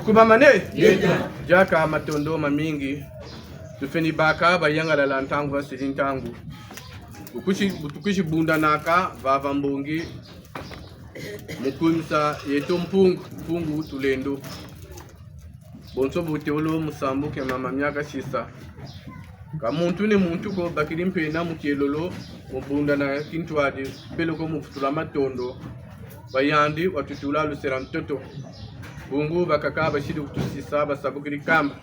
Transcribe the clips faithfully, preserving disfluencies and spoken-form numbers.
Kubamane? Yeta. Diaka matondo mamingi. Tufweni baka bayangalala ntangu wasidi ntangu. Bukusi, bu tukusi bundanaka, vava mbongi, mu kumisa yeto Mpungu, Mpungu Tulendo. Bonso bu tewolo musambu ke mama miaka sisa. Ka muntu ni muntu ko bakiri mpena mu kielolo, mu bundana kintwadi, peleko mu vutula matondo. Bayandi watutula lusela ntoto. Bungu bakaka basidi kutusisa, basabukiri kamba.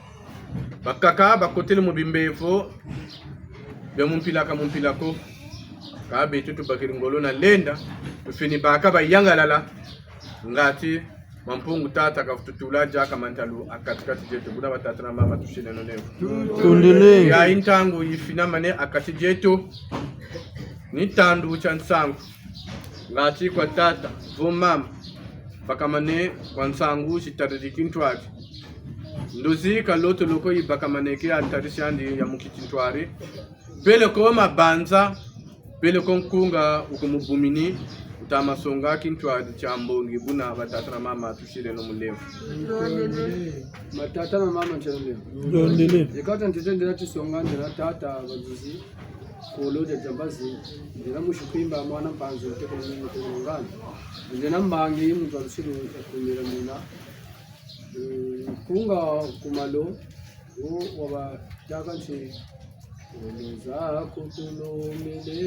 Bakaka bakotele mu bimbevo bia mu mpila ka mu mpila ko. Ka beto tubakiri ngolo na lenda, tufweni baka bayangalala. Ngati Ma Mpungu tata kavututula diaka mantalu a kati-kati dieto, buna batata na mama tusileno lemvo. Tondele. Yayi ntangu yifinamane a kati dieto, ni tandu tia nsangu. Ngati kwa tata, vo mama, bakamane kwa nsangu zitariri kintwari. Ndozi ka lotolo ko yibakamaneke a ntarisi andi ya mu kitintwari. Peleko mabanza, peleko nkunga wu ku mu bumini, wuta ma songa kintwadi tia mbongi buna batata na mama tusileno mu lemvo. Matata na mama ntieno lemvo. Tondele. Yikata ntete ndela tisonga ndela tata bazuzi, kolo dia diambazi, ndela musi Kwimba mwana Mpanzu, ntekolo mwana, ntekolo ngani. Ndela mbangi, muntu wa lusilu ya kumira mina. Eh, nkunga ku malo, wo wabatâka nti, oloza kutulomele,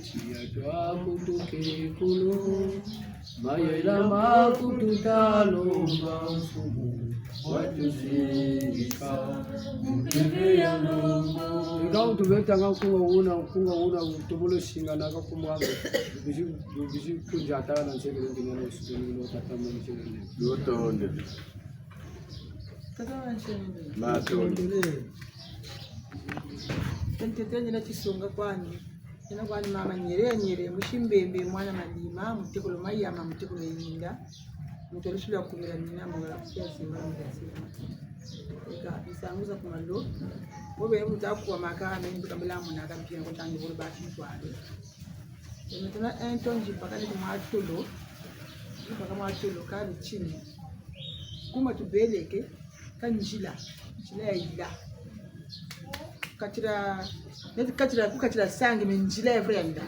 tiya twa kutukikulu, mayela ma kututalomba, Mfumu watusingisa, mu mpeve ya longo. Eka utubetanga nkunga wuna, nkunga wuna, utobolo singa na kakumwanga, bizi, bizi kunjata na nsekele ndinga na usukeni lo tata mwana nsekele. Lutondele. Tata wa nshembe. Matondele. Tentete nina tisonga kwani. Nina kwani mama Nyere, Nyere, musi Mbembe, mwana Malima, mutekolo Mayama, mutekolo Yinda. Muntu wa lusilu ya kumira mina, mwana wa kusia simba, mwana wa kusia. Eka, nsangu za ku malo. Bo beni muta kuwa maka, meni bika mbila muna ka mpia, ko tangi bolo ba kintwari. Maintenant, un temps, nzibaka neti mwa tolo. Nzibaka mwa tolo, ka bitini. Kuma tubeleke, ka nzila. Nzila ya yila. Katira, neti katira, ku katira sangi, mais nzila ya vrai ya yila.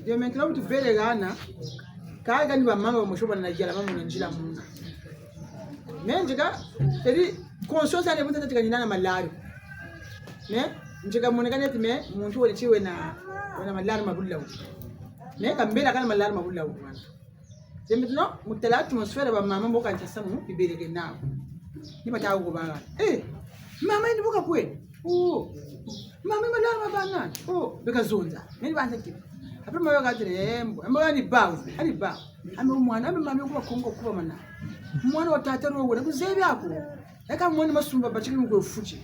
De maintenant, bu tubeleke hana, ka kani ba mama ba mosi bana na yala mama na nzila muna. Mais nzika, c'est-à-dire, conscience ane bu tata tika nina na malari. Mais nzika moneka neti, mais muntu wele ti wena, wena malari ma bulawu. Mais ka mbela kana malari ma bulawu. C'est maintenant, mu tala atmosphère ba mama mbo ka ntia samu, bibeleke nawu. Ni bata ko banga. Eh, mama ni bu ka kwe. Oh, mama malari ma bana. Oh, beka zonza. Mais ni banza kipa. Après, mama ka tele, eh, mbo, mbo ni bawu, ani bawu. Ambe mwana, ambe mama kuba Kongo kuba mana. Mwana wa tata ro wena, kuzebi ako. Eka mwana masumu babatikiri mu kwe futi.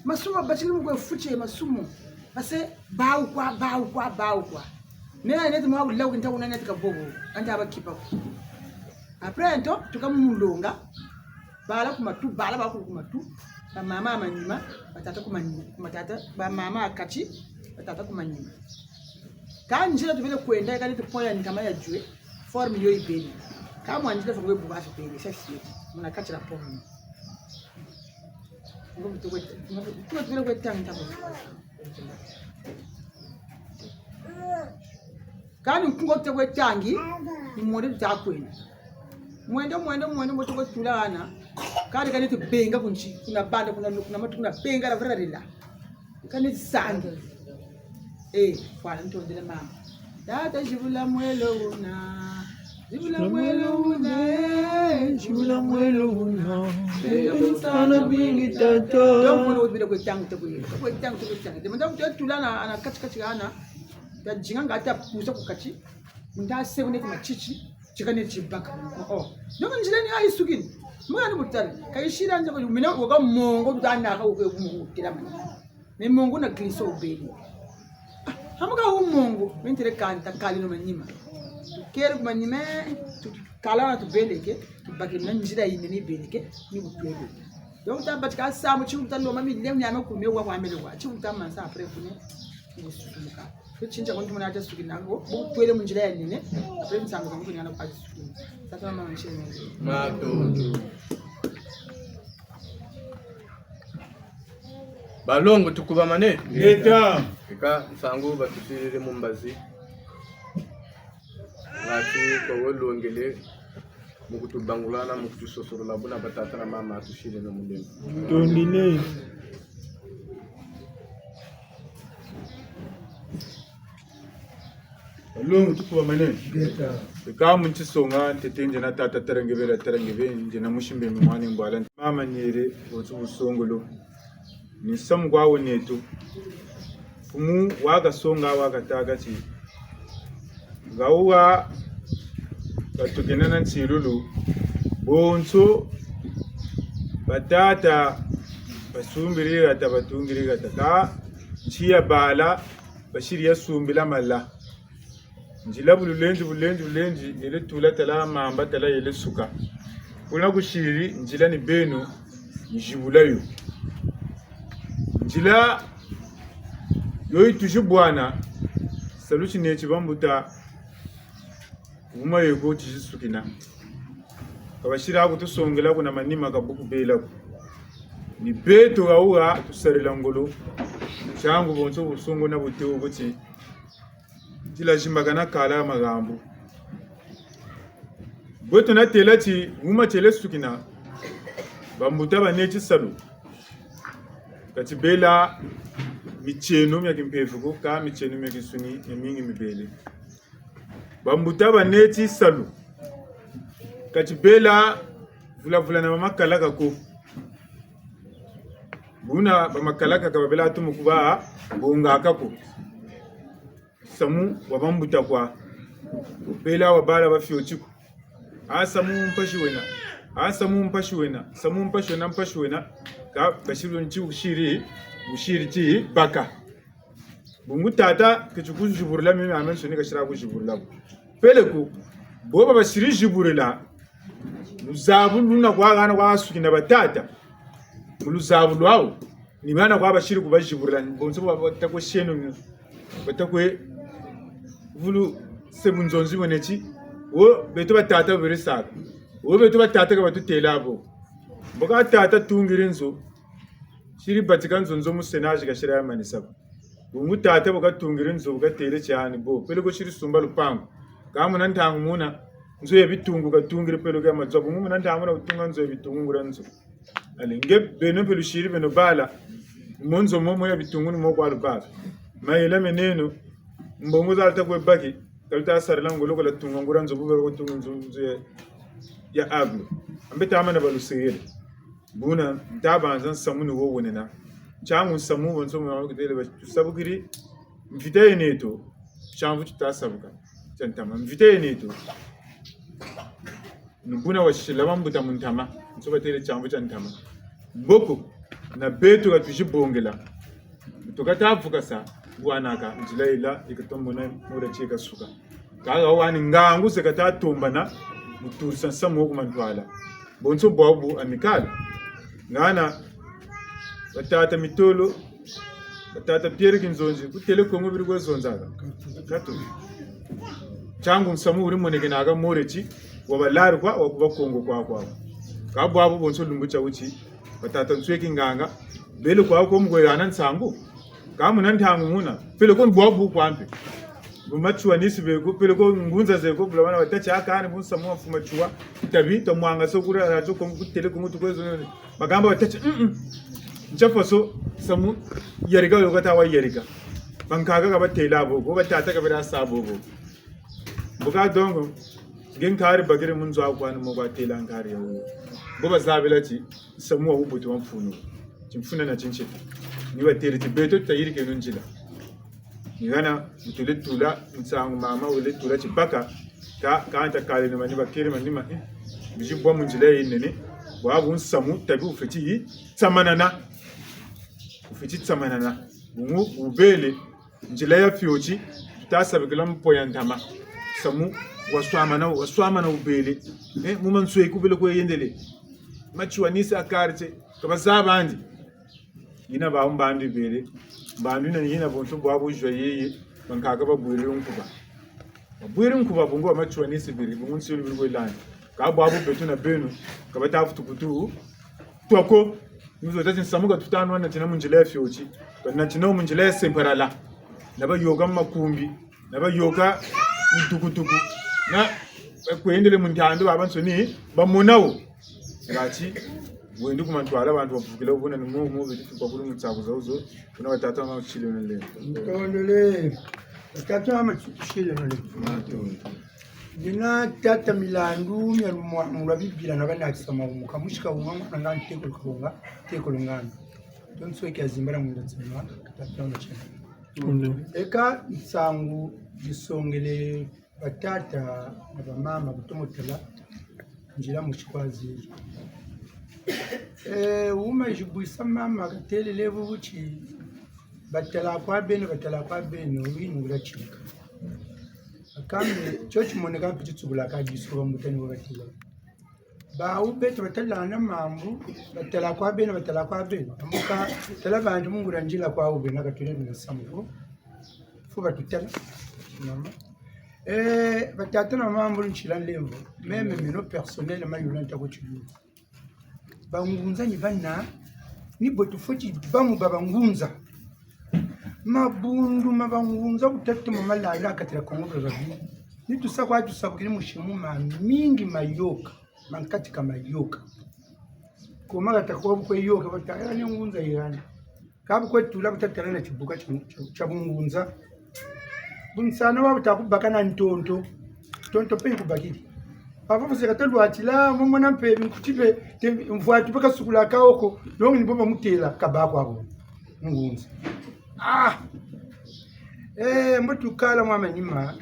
Masumu babatikiri mu kwe futi, masumu. Parce que bawu kwa, bawu kwa, bawu kwa. Nena neti mwa wula wukinta wuna neti ka bobo. Anta aba kipa ko. Après, nto, tuka mu longa. Bala ku matu, bala bakulu ku matu. Ba mama ha manima, ba tata ku manima. Ku matata, ba mama ha kati, ba tata ku manima. Ka nzila tubele kwenda, ka neti pont ya ntama ya jwe, forme yo yibele. Ka mwa nzila fokwe buba fibele, sa sieti. Muna kati la pont. Ngo bitoko, ngo bitoko tubele kwe tangi tabo. Kani nkunga tete kwe tangi, ni mwendo tuta kwenda. Mwendo, mwendo, mwendo, ngo toko tula hana. Kani kani tubenga ku nsi, kuna banda, kuna, kuna matu, kuna benga la vrarila. Kani sangi. Eh, voilà, ntondele mama. Tata, zibula mwelo wuna. Zibula mwelo wuna, eh, zibula mwelo wuna. Benga musana bingi, tata. Donc, mwana wubile kwe tangi, te kwe, kwe tangi, te kwe tangi. Demanda kwe tula na, na kati kati hana. Ta zinga nga ta pusa ku kati. Nda se wune kuma chichi. Tika neti baka. Oh, oh. Donc, nzila ni ayi sukini. Mwana ni butari. Ka yisila nza ko, mina waka mongo, tuta naka waka mongo, tila mani. Mais mongo na glisse wubele. Ah, hamuka wu mongo, mais ntele kani ta kali no manima. Tukele ku manima, tu-, tukala na tubeleke, tubakiri na nzila yinene yibeleke, ni bu twele. Donc, ta batika samu, ti wuta lomba milemu ya makumi wa kwa mele wa, ti wuta mansa après kune. Kususumuka. Kwe tintia kwa ntumona ata sukina ko, bu twele mu nzila ya nene, après nsangu za mukuni ana kwa sukina. Tata mama nshene. Matondo. Balongo tukubamane? Ngeta. Eka nsangu batusilile mu mbazi. Ngati kwa welongele, mu kutubangula na mu kutusosolola buna batata na mama tusile na mulemvo. Tondine. Balongo tukubamane? Ngeta. Eka mu ntisonga, ntete nzena tata Tarangebe la Tarangebe, nzena musimbe mwana mbwala. Mama Nyere, bonso busongolo. Ni nsamu kwa weneto. Mfumu wakasonga wakatâka ti, nga wuwa katukina na nsilulu, bonso batata basumbiri hata, batungiri hata, ka nsi ya bala basiri ya sumbila mala. Nzila bu lulenzi, bu lulenzi, bu lulenzi, yele tula tala mamba, tala yele suka. Kuna kusiri, nzila ni beno, nzibula yo. Nzila yo yi tuzi bwana, salu ti neti bambuta, wuma yeko tizi sukina. Ka basiri kutusongela kuna manima ka bu kubela ko. Ni beto ha wuha tusarila ngolo, ntiangu bonso busongo na butewo buti. Tila zimbakana kala magambu. Bwe tunatela ti wuma tiele sukina, bambuta baneti salu. Ka tibela mitieno mia kimpeve ko, ka mitieno mia kinsuni, miamingi mibele. Bambuta baneti salu. Ka tibela vulavula na bamakalaka ko. Buna bamakalaka ka babela tumu kuba bongaka ko. Samu wa bambuta kwa. Bela wa bala ba fioti ko. A samu mpasi wena. A samu mpasi wena. Samu mpasi wena, mpasi wena. Ka basiri nti usiri, usiri ti baka. Bungu tata, keti kuziburila mimi, ame nsoni kasiri kuziburila ko. Peleko, bo ba basiri ziburila, luzabu luna kwa hana kwa sukina batata. Mu luzabu lwawu, ni bana kwa basiri kubaziburila, bonso ba, bata kwe seno, bata kwe vulu se bunzonzi bweneti, wo beto batata beri saka. Wo beto batata ka batutela bo. Mbo ka tata tungiri nzo, siri batika nzo, nzo mu senazi kasiri ya manisa ko. Bungu tata bu katungiri nzo, bu katele tiani bo. Peleko siri sumba lupangu. Ka muna ntangu muna, nzo ya bitungu katungiri peleko ya mazwa. Bungu muna ntangu muna kutunga nzo ya bitungu nguria nzo. Allez, nge beno mpe lusiri beno bala. Mo nzo momo ya bitungu ni mo kwa lubaka. Mayela meneno, mbongo za luta kwe baki, ka luta sarila ngolo ko lwa tunga nguria nzo bu beri kutunga nzo, nzo ya, ya aglo. Ambe tamana balusegele. Buna, nta banza nsamu ni wo wenena. Ntiangu nsamu, bonso muna wakitele ba, tusabukiri, mvita yeneto, tiamvu tuta sabuka, tia ntama. Mvita yeneto, ni buna wasisila bambuta mu ntama, nso batele tiamvu tia ntama. Mboko, na beto ka tuzi bongela. Tukata vukasa, bwanaka, nzila yila, yi kata mona, mura tie kasuka. Kaka wani ngangu ze kata tombana, mu turisa nsamu wo ku mantwala. Bonso bwabu amicale. Ngana, batata Mitolo, batata Pierre Kinzonzi, ku Télé Kongo beri kwe zonzaka. Katu. Ntiangu nsamu wuri monekenaka mura ti, wa balari kwa, wa ku Bakongo kwa kwa. Ka bwabu bonso lumbu tia wuti, batata Nsweki Nganga, bele kwa ko mu kwe hana nsangu. Ka muna ntangu muna, peleko ni bwabu kwa mpe. Bu Matsoua nisi beko, peleko ngunza zeko, bula bana batâ ti a kani bu nsamu wa mfumu Matsoua, tabi, tamwangasa kura, radio Kongo, ku Télé Kongo, tukwezo, bagamba batâ ti, mm, mm. Ntia faso, nsamu, yarika yo kata wa yarika. Bankaka ka batela bo ko, batata ka bera sa bo ko. Mbuka donc, nge nkari bakiri mu nzo aku ani mo kwa tela nkari ya wo. Bo bazabila ti, nsamu wa wubutu wa mfunu. Timfuna na tintsita. Ni batele ti beto tutayirikeno nzila. Ni hana, mutele tula, nsangu mama, wele tula tibaka, ka, ka nta kale ni mani bakiri manima, eh. Bizi bwa mu nzila yinene, bwabu nsamu, tabi wufweti yi, tsamanana. Wufweti tsamanana. Bungu, wubele, nzila ya fioti, tuta sabikila mu po ya ntama. Nsamu, waswamana, waswamana wubele. Eh, mu mansweki wubele kwe yendele. Matsoua nisi a quartier, ka bazabandi. Yina bawu mbandu yibele. Bantu na yina bonso bwabu zwa yeye, bankaka babwiri nkuba. Babwiri nkuba bungu wa Matsua ni sibiri, bungu nsilu biri kwelani. Ka bwabu beto na beno, ka batafu tukutu, twako. Nzo tati nsamu ka tutanwa na tina mu nzila ya fioti, na tina mu nzila ya semparala. Na bayoka mu makumbi, na bayoka mu tukutuku. Na kwendele mu ntandu babansoni, bamona wo. Ngati, wendi ku mantwala, bantu bavukila, ubona ni mo, mo, beti tupa kulu mu tsaku za uzo, kuna batata na mama tushile na leo. Ntondele, batata na mama tushile na leo. Matondo. Dina tata milandu, mia lumwa, mulwa bibila na bana kisama umuka, mushika unga, mwana nga ntekolo kaunga, ntekolo ngana. Tonso eki azimbala munda tsima, tata na mama tushile. Eka nsangu disongele batata na bamama kutomotela nzila musi kwa zili. Eh, wuma zibwisa mama katelele bubu ti batala kwa beno, batala kwa beno, winu ngula tsika. Akambe, tio timoneka mpe titsubula ka disu ba mutani wa batila. Bawu beto batalana mambu, batala kwa beno, batala kwa beno. Amuka, tala bantu mu ngula nzila kwa wu bena katulendo na samu ko. Fu batutala. Mama. Eh, batata na mama mbulu ntila nlemvo. Meme meno personnel mayula nta ko tilu. Bangunza ni bana, ni bwe tufweti bamu ba bangunza. Mabundu ma bangunza bu tatu ma malanda ha kati dia Congo Brazzaville. Ni tusa kwa tusabukiri musimu mamingi mayoka, mankati ka mayoka. Koma kata kwa bu kwe yoka, bata, ya ni ngunza yirani. Ka bu kwe tula, bu tatala na tibuka tia, tia, tia bungunza. Bunsana wa bu ta kubaka na ntonto. Ntonto mpe yikubakiri. Papa museka ta lwatila, mwana mpe binkuti mpe, te mvwatu mpe kasukula ka wo ko, donc ni bo bamutela, kabâ kwa bo. Ngunza. Ah! Eh, mbo tukala mwa manima.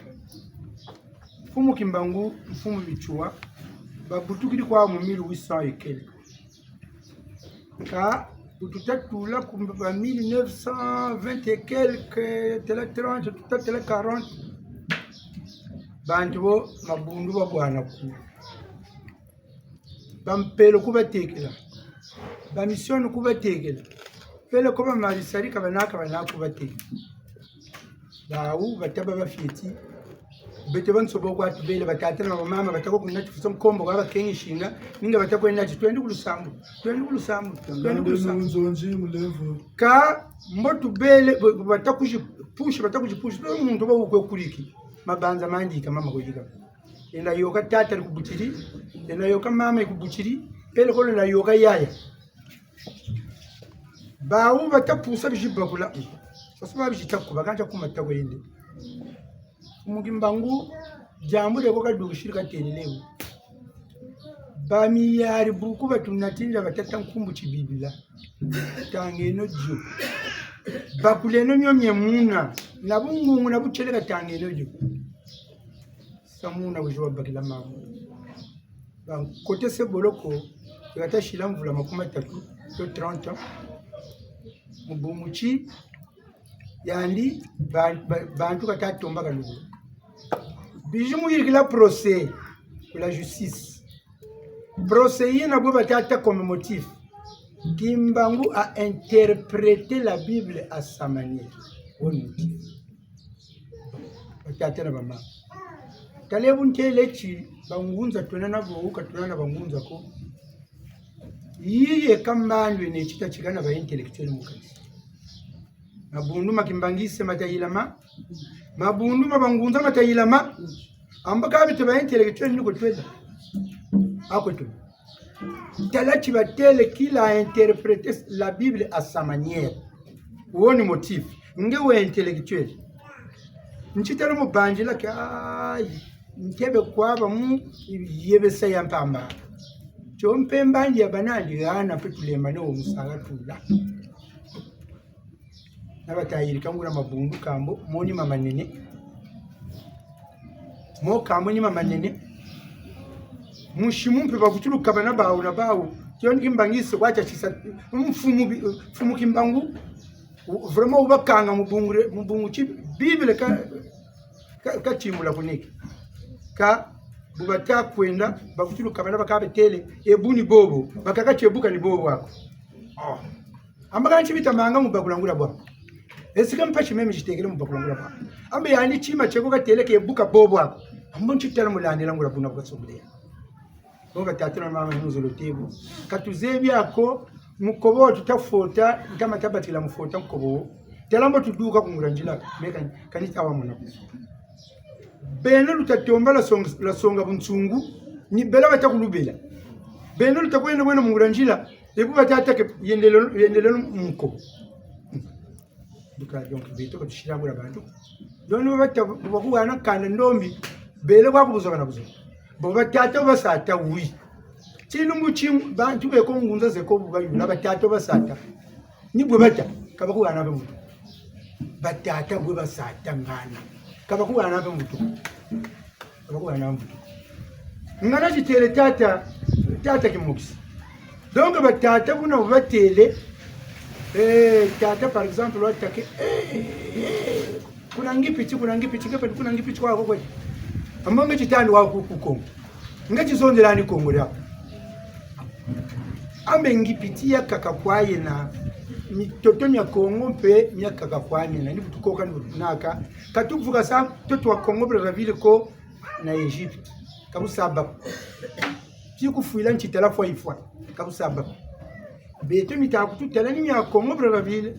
Mfumu Kimbangu, Mfumu Matsoua, babutukiri kwa mu mille huit cents et quelques. Ka, bu tuta tula ku ba mille neuf cent vingt et quelques, tela trente, tuta tela quarante. Bantu bo, mabundu babwana ku. Bampelo ku batekela. Bamisio ku batekela. Peleko ba marisari ka bana ka bana ku batekela. Bawu bata bâ bafioti. Beto bansoni bo kwa tubele, batata na bamama, bata ko kunati fuso nkombo kwa bakengi singa, ninga bata kwenda ti twendi ku lusambulu, twendi ku lusambulu, twendi ku lusambulu. Nzonzi mulemvo. Ka mbo tubele, bo, bo bata kuzi pushi, bata kuzi pushi, to muntu ba wukwe kuliki, mabanza mandi ka mama ko yika. Yenda yoka tata ali ku butiri, yenda yoka mama ali ku butiri, peleko yenda yoka yaya. Bawu bata pusa bizi bakula. Sasa ba bizi ta ku, bakanta ku mata kwende. Mfumu Kimbangu, diambu dieko kadukisiri katelele bu. Ba miyari buku batunatini dia batata nkumbu ti Bibila. Tangeno dio. Bakuleno mio mie muna. Na bungungu na butieleka tangeno dio. Samuna buzi wabakila mama. Bankotese boloko, kata sila mvula makumi matatu, to trente ans. Mu bungu ti, yandi, ba, ba, bantu kata tomba kalubu. Bizi mu yirikila procès, ku la justice. Procès yina bwe bata ta comme motif. Kimbangu a interprété la Bible à sa manière. Wo ni motif. Batata na bamama. Tala bu ntele ti, bangunza twena na bo, ka twena na bangunza ko. Yiye ka mbandu ene ti ta tika na ba intellectuel mu kati. Mabundu ma kimbanguiste mata yilama. Mabundu ma bangunza mata yilama. Amba ka bite ba intellectuel ni ko twela. Ako twela. Tala ti batele qu'il a interprété la Bible à sa manière. Wo ni motif. Nge we intellectuel. Nti tala mu banzila ke, ayi, nkebe kwa ba mu yebesa ya mpamba. Tio mpe mbanzi ya banandi hana mpe tulembane wo musala tula. Na bata yirika nguria mabundu kambo, mo ni mamanene. Mo kambo ni mamanene. Musimu mpe bakutulu kabana bawu na bawu. Tio ni kimbanguiste kwa tia tisa, mfumu bi-, mfumu Kimbangu. U-, vraiment wubakanga mu bungu re-, mu bungu ti Bible ka, ka, ka timbula kuneke. Ka, bu bata kwenda, bakutulu kabana bakaba tele, ebu ni bobo, bakaka ti ebu ka ni bobo ako. Oh. Amba ka nti bita manga mu bakula nguria bwa. Est-ce que mpasi meme zitekele mu bakulangula ba? Ambe yandi tima tieko katêle ke buka bobo ako. Ambo ntitala mulandila ngula buna buka sombele. Bo batata na mama, ni mu zolo têbu. Ka tuzebi ako, mukobo tuta fota, ntama tabatila mu fota mukobo. Tala mbo tuduka ku ngula nzila, me kani, kani tawa mona ko. Beno luta tomba lwa songa, lwa songa bunsungu, ni bela bata kulubela. Beno luta kwenda kwenda mu ngula nzila, ebu batata ke yendele, yendele mukobo. Duka, donc, beto ka tusila ngula bantu. Donc, ni bo bata, bo bakuhana kanda ndombi, bele kwa kubuzoka na buzoka. Bo batata bo basata, oui. Tilumbu ti bantu beko ngunza zeko bu bayula, batata bo basata. Ni bwe bata, ka bakuhana mpe muntu. Batata bwe basata ngana. Ka bakuhana mpe muntu. Ka bakuhana mpe muntu. Ngana titêle tata, tata Kimokisi. Donc, batata buna bu batêle, eh, tata, par exemple, watâ ke, eh, eh, kuna Ngipiti, kuna Ngipiti, Ngipiti, kuna Ngipiti kwa ko kwe. Ambo nge titandi wa ku, ku Kongo. Nge tizonzela ni Kongo diaku. Ambe Ngipiti yakaka kwa yena, mitoto mia Kongo mpe miakaka kwa miena, ni bu tukoka, ni bu tunaka. Ka tuvukasa mutoto wa Congo Brazzaville ko na Égypte. Ka bu sa bâ ko. Ti kufwila ntitala fwa yifwa. Ka bu sa bâ ko. Beto mita kututala ni mia Congo Brazzaville.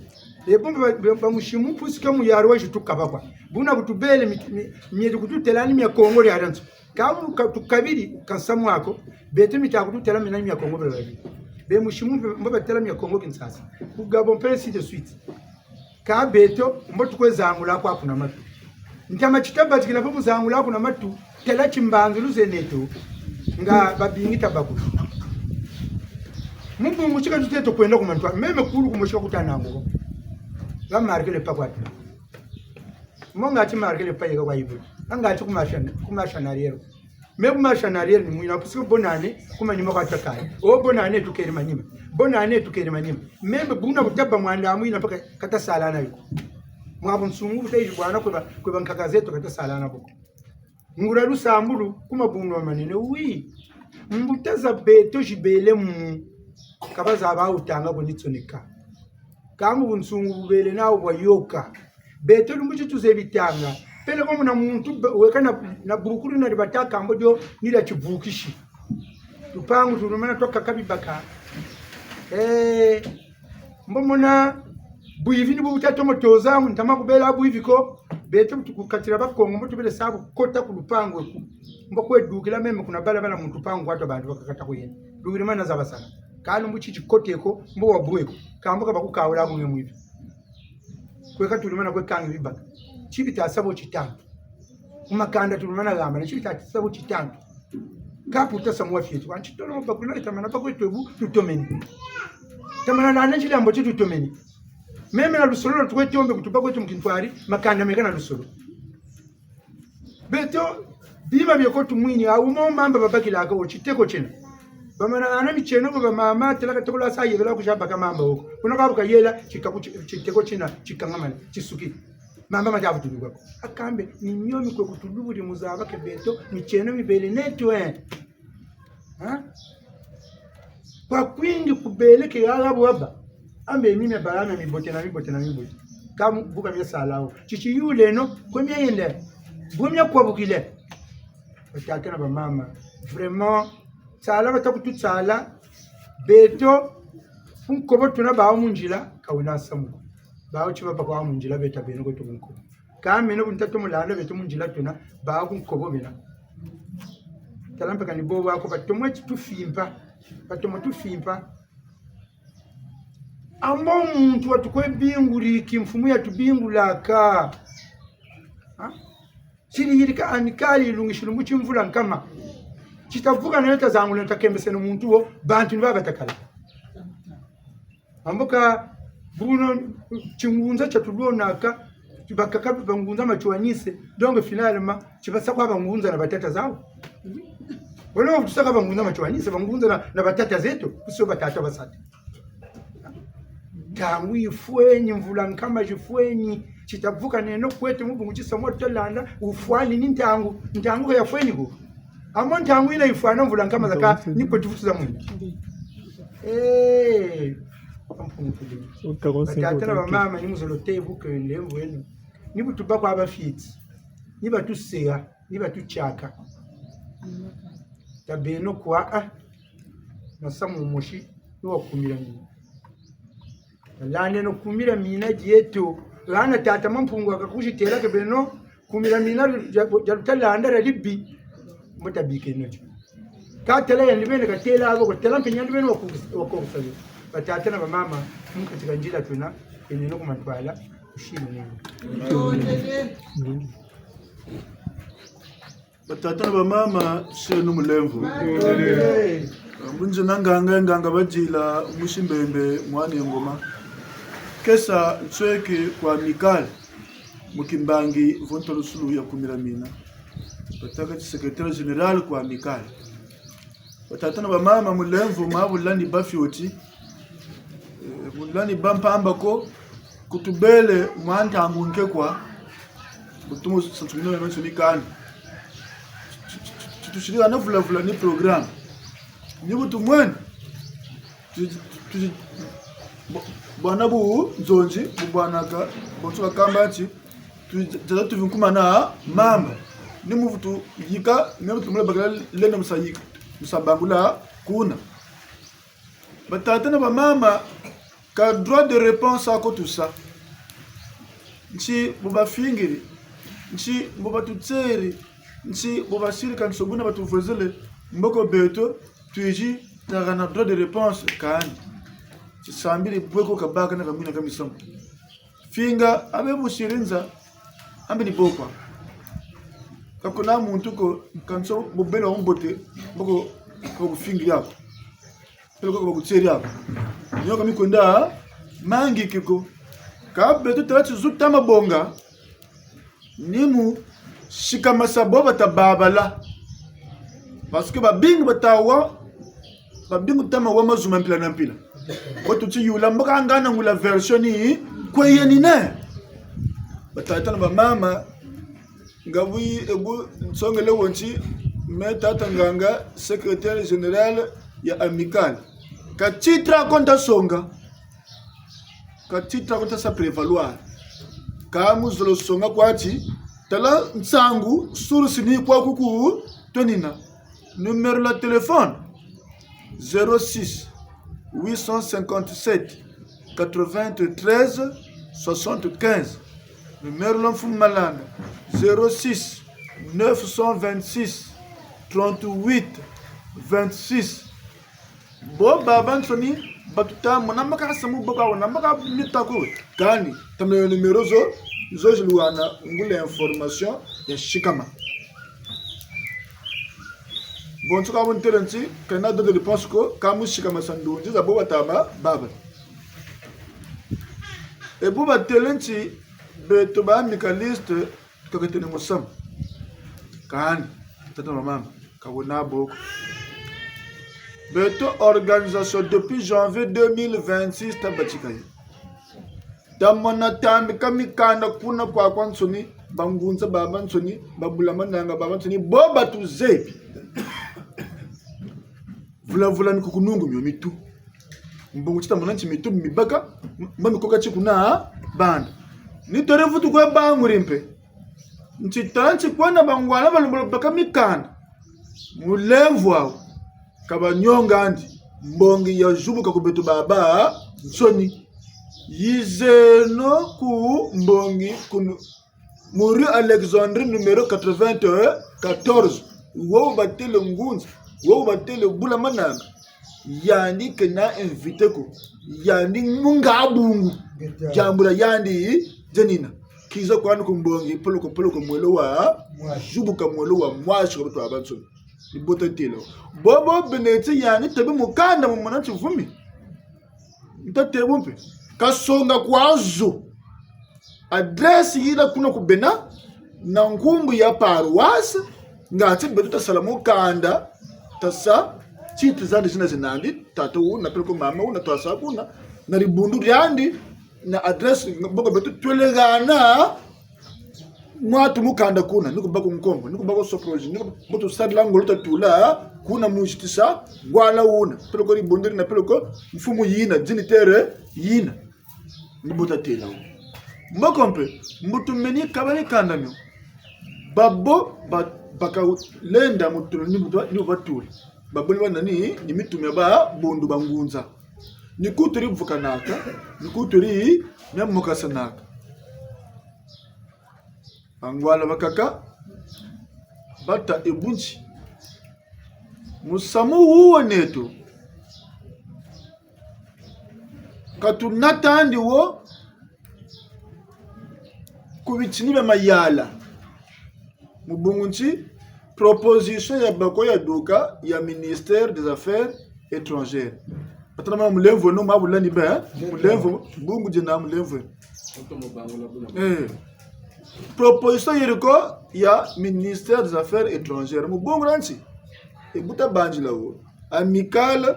Ebo ba, ba, ba musimu puisque muyari wa zitu kabakwa. Buna bu tubele mi, mi, mieri kututala ni mia Kongo diadianso. Ka bu ka, tukabiri ka nsamu ako, beto mita kututala mina ni mia Kongo Brazzaville. Be musimu mpe mbo batala mia Kongo Kinshasa. Ku Gabon mpe ainsi de suite. Kâ beto, mbo tukwe zangula kwa kuna matu. Ntama tita batikila mpe mu zangula kuna matu, tala timbanzulu ze neto, nga babingi tabakula. Mu bungu ti ka tutêle tukwenda ku matu, meme kulu ku mosi ka kutana ngo. Nga marquer le pas kwa tu. Mbo nga ti marquer le pas yeka kwa yibu. Nga ti ku marche en, ku marche en arrière. Mais ku marche en arrière ni mwina, puisque bonne année, ku manima kwa takala. O bonne année tukeri manima. Bonne année tukeri manima. Même buna bu tabâ mwanda mwina mpaka ka tasalana yo ko. Mwa bunsungu bu tayizi bwana kwe ba, kwe bankaka zeto ka tasalana bo ko. Ngula lusambulu, ku mabundu mamanene, oui. Mbuta za beto zibele mu. Ka bazaba wutanga ko ni tsoneka. Kâ mu bunsungu bubele nawu bwa yôka. Beto lumbu ti tuzebi tanga. Peleko muna muntu be-, weka na, na bukulu na dibata kambo dio ni dia tivukisi. Lupangu tulumana twakaka bibaka. Eh, mbo mona bwivi ni bu buta tomo toza, ntama kubela bwivi ko. Beto tukukatila Bakongo, mbo tubele sa bu kota ku lupangu eku. Mbo kwe dukila meme kuna bala bala muntu pangu kwa to bantu bakakata kuyena. Luwiri mana za basala. Kâ lumbu ti tikoteko, mbo wabweko. Kambo ka bakukawula ku nge mwivi. Kweka tulumana kwe kangi bibaka. Ti bita sa bo titantu. Ku makanda tulumana gamba, na ti bita sa bo titantu. Kâ puta samu wa fieto. Anti tono bakuna itamana bakwe twebu tutomeni. Tamana na nanjila mbo ti tutomeni. Meme na lusolo lwa tukwe tombe kutuba kweto mu kintwari, makanda meka na lusolo. Beto, bima bieko tumwini, awu mo mamba babakilaka wo, titeko tiena. Bamana hana mitieno ko bamama, tela ka teko lwa sa yebela ku tia baka mamba wo ko. Kuna ka bu kayela, tikaku ti-, titeko tiena, tikangamane, tisuki. Mamba mata vutuluka ko. Akambe, ni mio mi kwe kutulubudi mu zaba ke beto, mitieno mibele neto, eh. Ha? Kwa kwingi kubele ke hala bwaba. Ambe mi mia bala mia mibote na mibote na mibote. Kâ mu, bu ka mia sala wo. Titi yuleno, kwe mia yende. Bu mia kwabukile. Batata na bamama. Vraiment, tsala bata kututsala. Beto, ku nkobo tuna bawu mu nzila, ka wena samu ko. Bawu ti babaka wa mu nzila beta beno kweto ku nkobo. Kâ meno bu nta tomo landa beto mu nzila tuna, bawu ku nkobo bena. Tala mpe kani bobo ako, batomo ti tufimpa. Batomo tufimpa. Ambo muntu wa tukwe binguri, ki mfumu ya tubingulaka. Ha? Siri yirika Amicale yilungisi lumbu ti mvula nkama. Tita vuka na yo tazangula, takembeseno muntu wo, bantu ni ba batakala. Ambo ka buno tingunza tia tulonaka, ti bakaka bangunza matiwanise. Donc, finalement, ti basa kwa bangunza na batata zawu. Bono tusaka bangunza matiwanise, bangunza na, na batata zeto, kuso batata basata. Ntangu yifweni, mvula nkama zifweni, tita vuka neno kweto mu bungu ti samu wa tutalanda, wufwani ni ntangu, ntangu ka yafweni ko. Ambo ntangu yina yifwana mvula nkama zaka, ni kweto vutu za mwini. Eh. Batata na bamama, ni muzolo te bu kende mbweno. Ni bu tubâ kwa bafioti, ni batuseka, ni batutiaka. Tabeno kwa, ah, na samu mosi, ni wa kumi dia mina. Landeno kumi dia mina dieto. Hana tata Mampungu wakakuzitêla ke beno, kumi dia mina dia, dia lutalanda dia dibi. Mbo tabikeno dio. Ka tala yandi beni katêla bo ko, tala mpe yandi beni waku-, wakukusabila. Batata na bamama, mu kati ka nzila twena, kweneno ku mantwala, kusila neno. Batata na bamama, tuseno mulemvo. Mbo nzena nganga, nganga badila, musi Mbembe, mwana ya Ngoma. Kesa nsweke kwa Amicale, mu kimbangi, vo ntalusulu ya kumi dia mina. Batâka ti secrétaire général kwa Amicale. Batata na bamama, mulemvo, mabula ni bafioti. Eh, mula ni ba mpamba ko, kutubele mwa ntangu nke kwa, bu tumu santumina meno mikanda. Ti-, ti-, ti-, titusiri hana vulavula ni programme. Ni bu tumwene. Tu-, tu-, tu-, bu-, bwana bu nzonzi, bu bwana ka, bonso bakamba ti, tu-, tu-, tuvinkumana mamba. Ni mu vutu yika, ni mu vutu mula bakala lenda mu sa yika, mu sa bangula kuna. Batata na bamama, ka droit de réponse ako tusa. Nti bu bafingiri, nti bu batutêri, nti bu basiri kansi buna batuvwezele, mboko beto, twizi tâka na droit de réponse kani. Tisambiri bwe ko kabaka na kamina ka misamu. Finga, abe busiri nza, ambe ni bo kwa. Ka kuna muntu ko, kansi bubele wa mbote, mboko, ka bakufingiri ako. Peleko ka bakutêri ako. Nioka mikwenda, mangi kiko. Ka beto tala ti zu tama bonga, ni mu sikamasa bo bata babala. Parce que babingi bata wa, babingi tama wa mazu ma mpila na mpila. Bo tuti yula mbaka ngana ngula version ni kwe yeni ne. Batata na bamama, nga bu, e bu nsongele wo nti, me tata nganga, secrétaire général ya Amicale. Ka titre ako nta songa. Ka titre ako nta sa prévaloir. Ka mu zolo songa kwa ti, tala nsangu, source ni kwa kuku, twenina. Numéro la téléphone, zéro six, huit cent cinquante-sept, quatre-vingt-treize, soixante-quinze. Numéro la mfumu Malanda, zéro six, neuf cent vingt-six, trente-huit, vingt-six. Bo babansoni, batuta mona mbaka samu bo ka wona mbaka mita ko. Kani, tamela numéro zo, zo ziluwana ngula information ya sikama. Bonso ka bu ntele nti, ka na droit de réponse ko, ka mu sikamasa ndunzi za bo batama, baba. E bu batele nti, beto ba amicaliste, tukaketene musamu. Kani, tata na mama, ka wena bo ko. Beto organisation depuis janvier deux mille vingt-six tabatika yo. Tamona tambika mikanda kuna kwakwansoni, bangunza babansoni, babula mananga babansoni, bo batuzebi. Vula vula ni kukunungu mio mitu. Mbongo ti tamona nti mitu mibaka, mba mikoka ti kuna banda. Ni tore vutu kwe banguri mpe. Nti tala nti kwena bangwana balembolo baka mikanda. Mulemvo wawu, ka banionga ndi, mbongi yazubuka ku beto babansoni. Yizeno ku mbongi kunu, mu rue Alexandrie numéro quatre-vingt-quatorze. Wo batele ngunza, wo batele bula mananga. Yandi kena invité ko. Yandi munga bungu. Diambu dia yandi dienina. Kiza kwandi ku mbongi, poloko, poloko, mwelo wa, zubuka mwelo wa mwasi kwa beto babansoni. Ni bo tatêla. Bobo bena ti yandi tabi mukanda mu mona ti vumi. Nta tê bu mpe. Kasonga kwa zo. Adresse yina kuna ku bena, na nkumbu ya paroisse, ngatu beto tasala mukanda, tasa, titre zandi zina zinandi, tata wuna, peleko mama wuna, twasa kuna, na dibundu diandi, na adresse, bonga beto twelekana, Mwatu mu kanda kuna, ni ku bâ ku nkombo, ni ku bâ ku sopologie, ni ku bâ ku sarila ngolo ta tula, kuna mu zitisa, ngwala wuna, peleko dibundu dina, peleko mfumu yina, dignitaire yina. Ni bu ta têla wo. Mboko mpe, mbo tumeni kabale kanda mio. Babo, ba, baka lenda mu tula, ni bu ta, ni bu batula. Babo ni ba nani, ni mitu mia babundu ba ngunza. Ni ku turi vukanaka, ni ku turi mia mokasanaka. Bangwala bakaka, bata e bu nti. Musamu wu wa neto, ka tunatandi wo ku bitini bia mayala. Mu bungu nti, proposition ya bako ya duka ya ministère des Affaires étrangères. Atana ma mulemvo no mabula ni be, eh? Mulemvo, bungu dina mulemvo. Eh. Proposition yeri ko ya ministère des Affaires étrangères. Mu bungu na nti, e bu ta bandila wo. Amicale,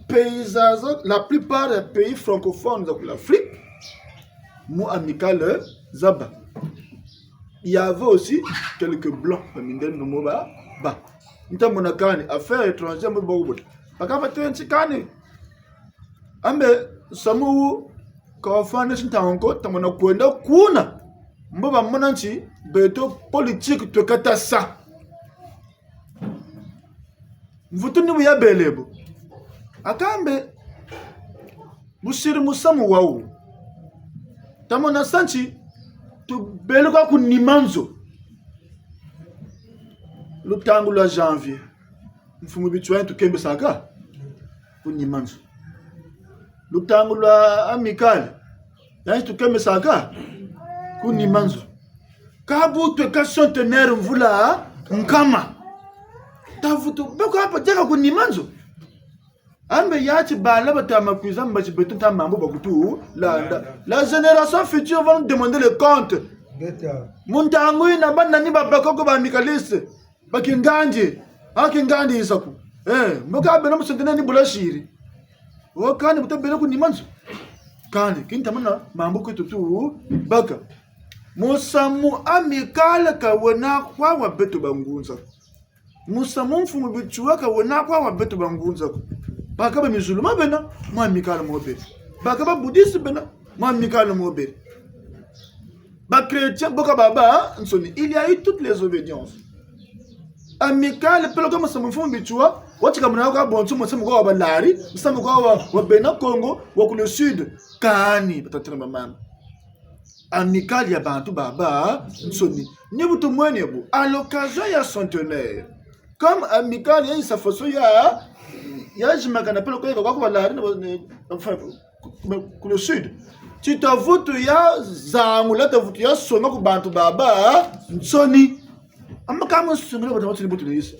pays za, za, la plupart des pays francophones za ku l'Afrique, mu Amicale za bâ. Il y avait aussi quelques blancs, ba mindele no mo ba, ba. Nta mona kani, affaires étrangères, mbo ba ku buta. Bakaka ba têle nti kani. Ambe, samu wu, ka wafwanisi ntangu ko, ta mona kwenda kuna. Mbo bamona nti, beto politique twe kata sa. Mvutu ni bu yabele bo. Akambe, bu siri musamu wawu. Ta mona sa nti, tubele kwa ku nima nzo. Lutangu lwa janvier. Mfumu Bitswa tukembesaka. Ku nima nzo. Lutangu lwa Amicale. Yandi tukembesaka ku nima nzo. Ka bu twe ka centenaire mvula nkama. Ta vutu beko apa diaka ku nima nzo. Ambe ya ti bala bata ma kwiza mba ti beto nta mambu ba kutu landa. La génération future va nous demander le compte. Mu ntangu yina ba nani ba bako ko ba amicalistes. Ba kingandi, a kingandi yiza ku. Eh, mbo ka beno mu centenaire ni bu lasiri. Wo kani bu ta beno ku nima nzo. Kani, ki nta mona mambu kweto tu baka. Musamu Amicale ka wena kwa wa beto ba ngunza. Musamu mfumu Bitswa ka wena kwa wa beto ba ngunza. Bakaka ba musulman bena, mu Amicale mo beri. Bakaka ba bouddhiste bena, mu Amicale mo beri. Ba chrétiens, bo ka babansoni, il y a eu toutes les obédiences. Amicale, peleko musamu mfumu Bitswa, wa tika muna kwa bonso musamu kwa wa balari, musamu kwa wa, wa bena Kongo, wa ku le sud, kani, ba tata na ba mama. Amicale ya bantu babansoni. Ni bu tumwene bu, à l'occasion ya centenaire. Comme Amicale ya yisa façon ya, ya zimbakana peleko kwa ku balari, na, na, enfin, ku, ku, ku le sud. Ti ta vutu ya zangula, ta vutu ya songa ku bantu babansoni. Ama ka mu songela bantu bansoni bu tuna yisa.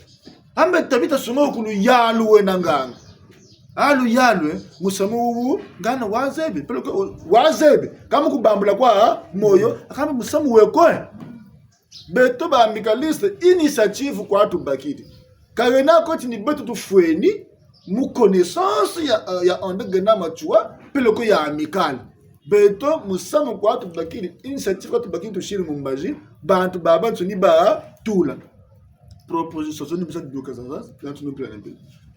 Ambe ta bita songa ku luyalu wena nganga. A luyalu, eh, musamu wu, ngana wa zebi, peleko wa zebi. Ka mu ku bambula kwa moyo, akambe musamu we ko, eh. Beto ba amicalistes, initiative kwa tubakiri. Ka wena ko ti ni beto tufweni, mu connaissance ya, ya André Grenard Matsoua, peleko ya Amicale. Beto musamu kwa tubakiri, initiative kwa tubakiri tusiri mu mbazi, bantu babansoni ba tula. Proposition zo ni bisa duka za, za, za tunu plan mpe.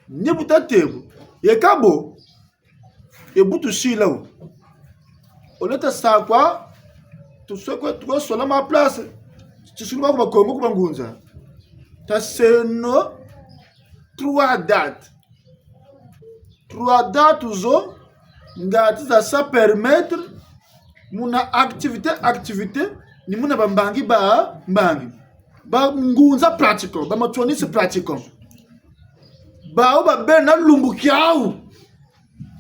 Ni bu ta tê bo, ye ka bo, e bu tusila wo. Au lieu ta sa kwa, tuswe kwe, tukwe sola ma place. Tisulu ba ku ba Kongo ku ba ngunza. Ta seno trois dates. Trois dates zo, ngatu za sa permettre, muna activité, activité, ni muna ba mbangi ba mbangi. Ba ngunza pratiquant, ba matswanisi pratiquant. Bawu ba bena lumbu kiawu.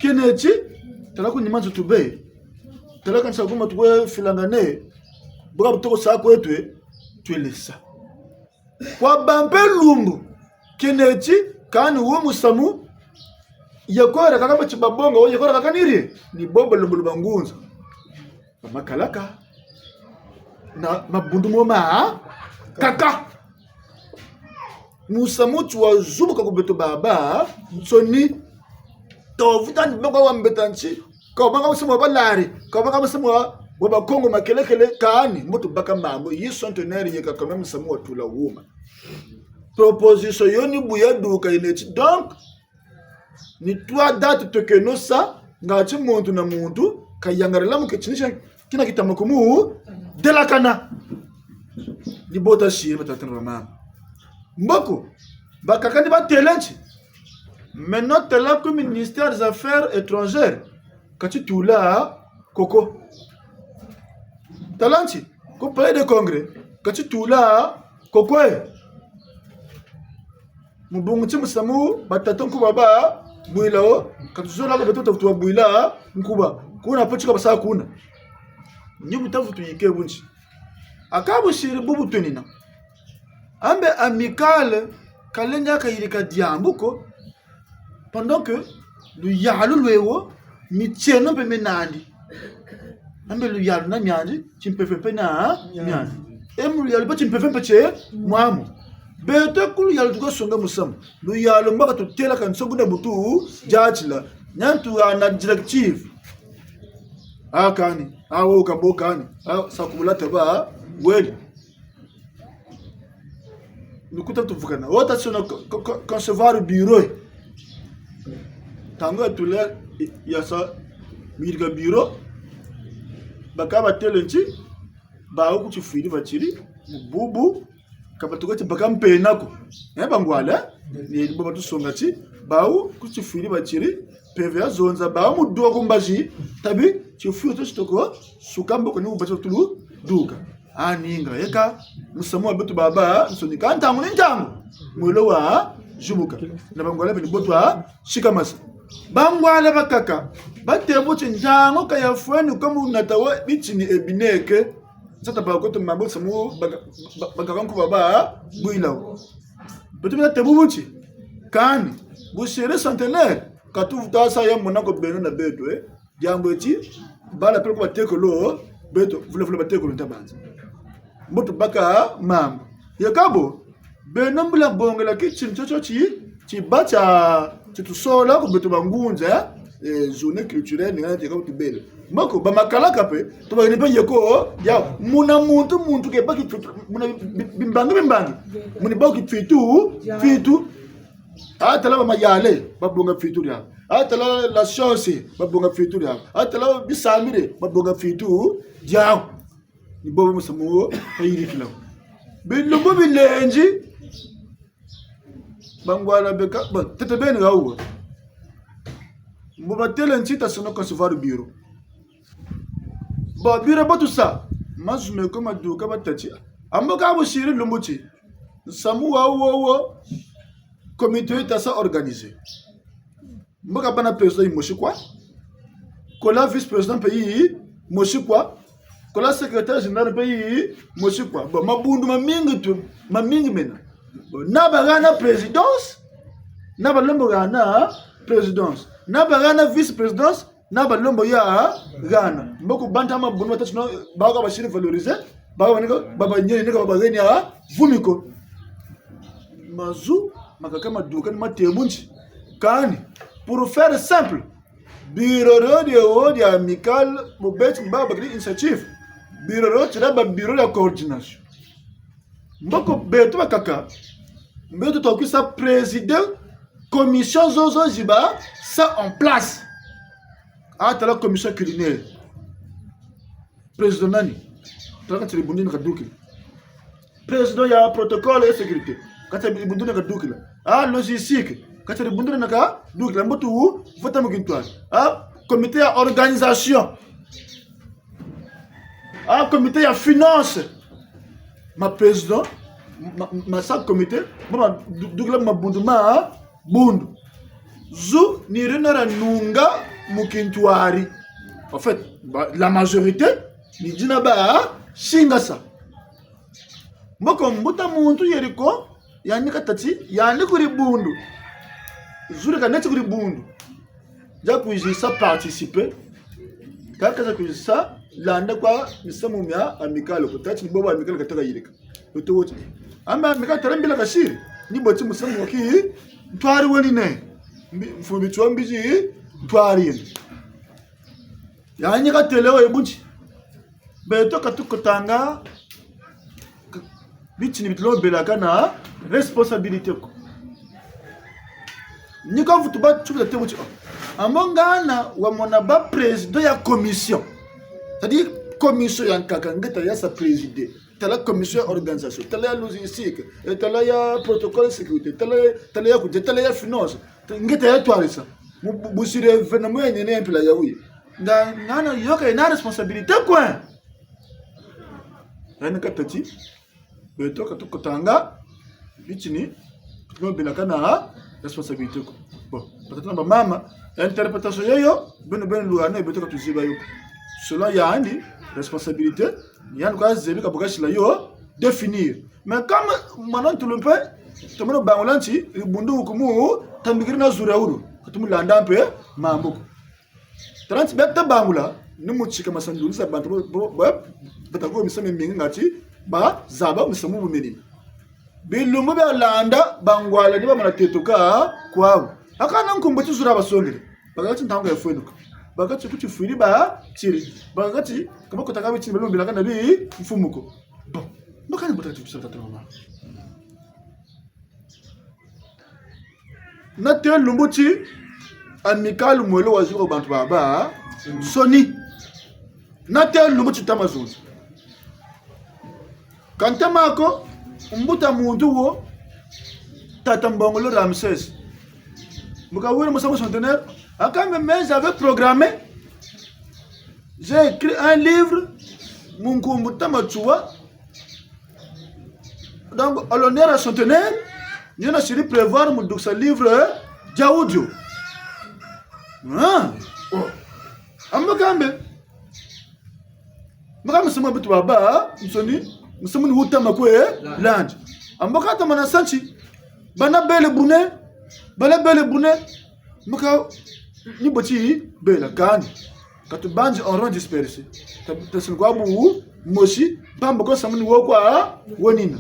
Kena ti, tala ku nima nzo tubê. Tala kanisa kuma tukwe filangane. Bwa bu toko sa kweto, twele sa. Kwa ba mpe lumbu. Kena ti, kani wo musamu. Ye kora kaka ba ti babonga, wo ye kora kaka niri. Ni bo ba lumbu lu ba ngunza. Ba makalaka. Na mabundu mo ma, kaka. Musamu ti wa zubuka ku beto babansoni. To vuta ni boko wa mbeta nti. Ka wabanga musamu wa balari. Ka wabanga musamu wa Bo Bakongo makelekele kani, mbo tubaka mambu, yi centenaire yeka quand même musamu watula wuma. Proposition yo ni bu yaduka yi neti. Donc, ni trois dates twekeno sa, ngati muntu na muntu, kayangalala mu ke tini tia, kina kitama kumu delakana. Ni bo tasiri batata na bamama. Mboko, bakaka ni batêle nti. Maintenant, tala ku ministère des Affaires étrangères, ka titula koko. Tala nti, ku Palais de Congrès, ka titula koko e. Mu bungu ti musamu, batata nkuba babwila wo, ka tuzola ko beto tavutu babwila nkuba. Kuna po ti ka basa kuna. Ni bu tavutu yike bu nti. Aka busiri bubu twenina. Ambe Amicale, ka lenda kayirika diambu ko, pendant que luyalu lwe wo, mitieno mpe mie nandi. Ambe luyalu na miandi, timpeve mpe na miandi. E mu luyalu mpe timpeve mpe tie mwamu. Beto ku luyalu tuka songa musamu. Luyalu mbo ka tutêla ka nsongo na mutu diatila. Niantu ana directive. A kani, a wo ka bo kani, a sa kubula taba, wele. Ni ku ta tuvukana. Wo ta sona co-, co-, co-, concevoir bureau. Ntangu yatula ya sa mu yirika bureau. Baka batêle nti, bawu ku tifwiri batiri, mu bubu, ka batuka ti baka mpena ko. Eh, bangwala, ni bo batusonga ti, bawu ku tifwiri batiri, mpeve ya zonza, bawu mu duka ku mbazi, tabi, tifwiri tio titoko suka mboko ni mu bati tulu duka. A ninga, yeka, musamu wa beto babansoni ka ntangu ni ntangu, mwelo wa zibuka. Na bangwala beni bo twa sikamasa. Bangwala bakaka, batê bo ti ntangu ka yafweni ko mu nata wo bitini e bineke. Nsata ba kweto mambu samu baka-, ba-, bakaka nkuba babwila wo. Beto bina tê bubu ti, kani, busiri centenaire, ka tuvutu sa ya mona ko beno na beto, eh. Diambu eti, bala peleko batekolo, beto, vula vula batekolo nta banza. Mbo tubaka mambu. Yeka bo, beno mbula bongela ki tini tio tio ti, tiba tia, ti tusola ku beto bangunza, eh, journée culturelle, ni ngana tieka ku tubele. Mboko, ba makalaka mpe, tubakini mpe yeko, ya, muna muntu, muntu ke baki fitu, muna bi-, bi-, bimbangi, bimbangi. Muni baki fitu, fitu. A tala ba mayale, babonga fitu diawu. A tala la science, babonga fitu diawu. A tala bisambiri, babonga fitu diawu. Ni bobo musamu wo, kayirikila. Bilumbu bilendi, bangwala beka, bon, tete beni hawu. Mbo batêle nti ta sona concevoir bureau. Bon, bureau bo tusa. Mazu meko maduka batâ ti. Ambo ka busiri lumbu ti. Nsamu wawu wo wo. Comité yi ta sa organiser. Mbo kabâ na président yimosi kwa. Kola vice-président mpe yimosi kwa. Kola secrétaire général mpe yimosi kwa. Bon, mabundu mamingi tu, mamingi mena. Bon, na bahana présidence, na balembo hana présidence, na bahana vice-présidence, na balembo ya hana. Mboko banta mabundu matatu no, bawu ka basiri valoriser, bawu banika, baba nyeri nika baba genia, vumi ko. Mazu, makaka maduka ni matê bu nti. Kani, pour faire simple, bureau dio dio dia Amicale, bo beti mbo babakiri initiative. Bureau dio tila ba bureau ya coordination. Mboko beto bakaka, mbeto twakwisa président commission zozo zi basa en place. A tala commission culinaire. Président nani? Tala kati dibundu ni kadukila. Président ya protocole et sécurité. Kati dibundu ni kadukila. A logistique. Kati dibundu ni kadukila. Mbo tuvota mu kintwari. A comité ya organisation. A comité ya finance. Ma président, ma, ma sa comité, ma, ma, du-, dukila mabundu ma, bundu. Zu ni dio na dia nunga mu kintwari. En fait, ba, la majorité, ni dina basingasa. Mboko mbuta muntu yeri ko, yandi katâ ti, yandi ku dibundu. Zu di kaneti ku dibundu. Dia kwizi sa participer. Kaka za kwizi sa landa kwa misamu mia Amicale ko, tâ ti ni bobo Amicale kataka yirika. Beto woti. Amba Amicale tala mbila kasiri. Ni bo ti musamu wa kintwari wena ne. Mbi-, mfumu Bitsuwa Mbizi ntwari yena. Yandi katêle wo ye bu nti. Beto ka tukotanga, ka-, bitini bi tulobelaka na responsabilité ko. Ni ka vutu ba tubila te buti, oh. Ambo ngana wamona ba président ya commission. C'est-à-dire, commission ya nkaka, nge ta ya sa présider. Tala commission ya organisation, tala ya logistique, eh, tala ya protocole sécurité, tala ya, tala ya kudia, tala ya finance. Nge ta ya twarisa. Mu, bu-, busiri événement ya nene mpila ya wuyi. Nga, ngana yo ka yena responsabilité kwe. Yani ka tâ ti, beto ka tukotanga, bitini, tuno bina kana responsabilité ko. Bon, batata na bamama, interprétation yoyo, beno beno lwana, beto ka tuziba yo. Selon yandi, responsabilité, yandi kwa zebi ka bu kasila yo définir. Mais comme mwana ntulu mpe, tomono bangula nti, bundu hukumu, tambikiri na zura uru, ka tumulanda mpe, mambu ko. Tala nti bia ta bangula, ni mu tika masanzulu za bantu bo, bo, bo, bata ko misamu mingi ngati, bazaba misamu bu meni. Bilumbu bia landa, bangwala ni bamana tetuka kwawu. Aka na nkumbu ti zura basongele. Bakaka ti ntangu ya fwenuka. Bakaka ti ku tifwiri batiri. Bakaka ti, ka bakotaka bitini balumbilaka na bimfumu ko. Bon. Mbaka ni mbuta ti kusa tata mama. Nate lumbu ti Amicale mwelo wazuka bantu babansoni. Nate lumbu ti tama zonza. Ka ntama ko, mbuta muntu wo, tata Mbongolo Ramsès. Mbo kawiri musamu centenaire, aka mbe, mais j'avais programmé, j'ai écrit un livre, mu nkumbu ta Matsoua. Donc, à l'honneur ya centenaire, ni na siri prévoir mu dukisa livre, eh, dia audio. Ah, oh. Ambo kambe. Maka musamu beto babansoni, musamu ni wu tama kwe landi. Ambo ka tama na sa nti, bana bele bune, bala bele bune, maka ni bo ti bela kani. Ka tubanzi en rond dispersé. Ta, tasini kwa bu mosi, mpamba ko musamu ni wo kwa wenina.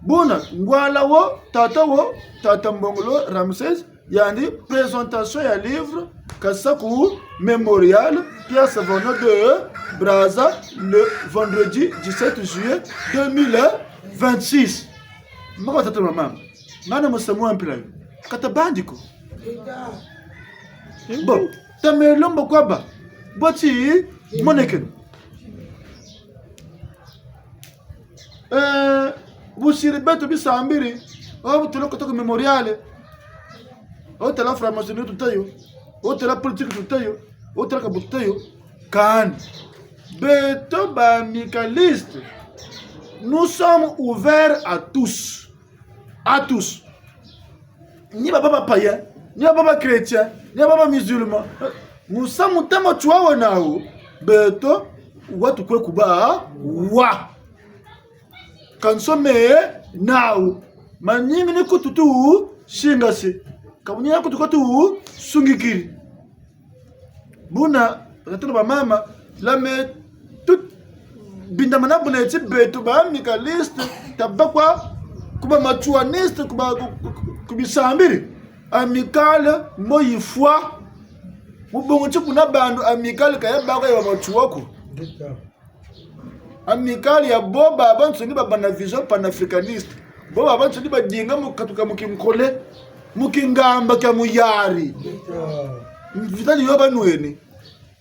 Buna, ngwala wo, tata wo, tata Mbongolo Ramsès, yandi présentation ya livre, kasa ku Mémorial, Pierre Savonneau de Brazza, le vendredi dix-sept juillet deux mille vingt-six. Maka tata mama, ngana musamu wa mpila yo. Ka tabandi ko. Bon, tamelo mbo kwa ba. Bo ti monekeno. Eh, busiri beto bisambiri, o bu tolo kotoka Mémorial, o tala franc-maçonnerie tuta yo, o tala politique tuta yo, o tala ka bu tuta yo, kani. Beto ba amicalistes, nous sommes ouverts à tous. À tous. Ni baba ba païens, ni baba ba chrétiens, ni baba ba musulmans. Musamu ta Matsoua wena wo, beto, wa tukwe kuba, wa. Ka nsome nawu. Maningi ni kutu tu singasi. Ka buninga kutu ko tu sungikiri. Buna, batata na bamama, la me tout bindamana buna ti beto ba amicalistes, tabâ kwa, ku ba matsouanistes, ku ba, ku, ku, ku, ku bisambiri. Amicale, mbo yifwa. Mu bungu ti kuna bandu Amicale ka yabâ kwa ya ba Matsoua ko. Amicale ya bo babansoni babâ na vision panafricaniste. Bo babansoni badinga mu katuka mu kinkole, mu kingamba kia muyari. Mvita ni yo banweni.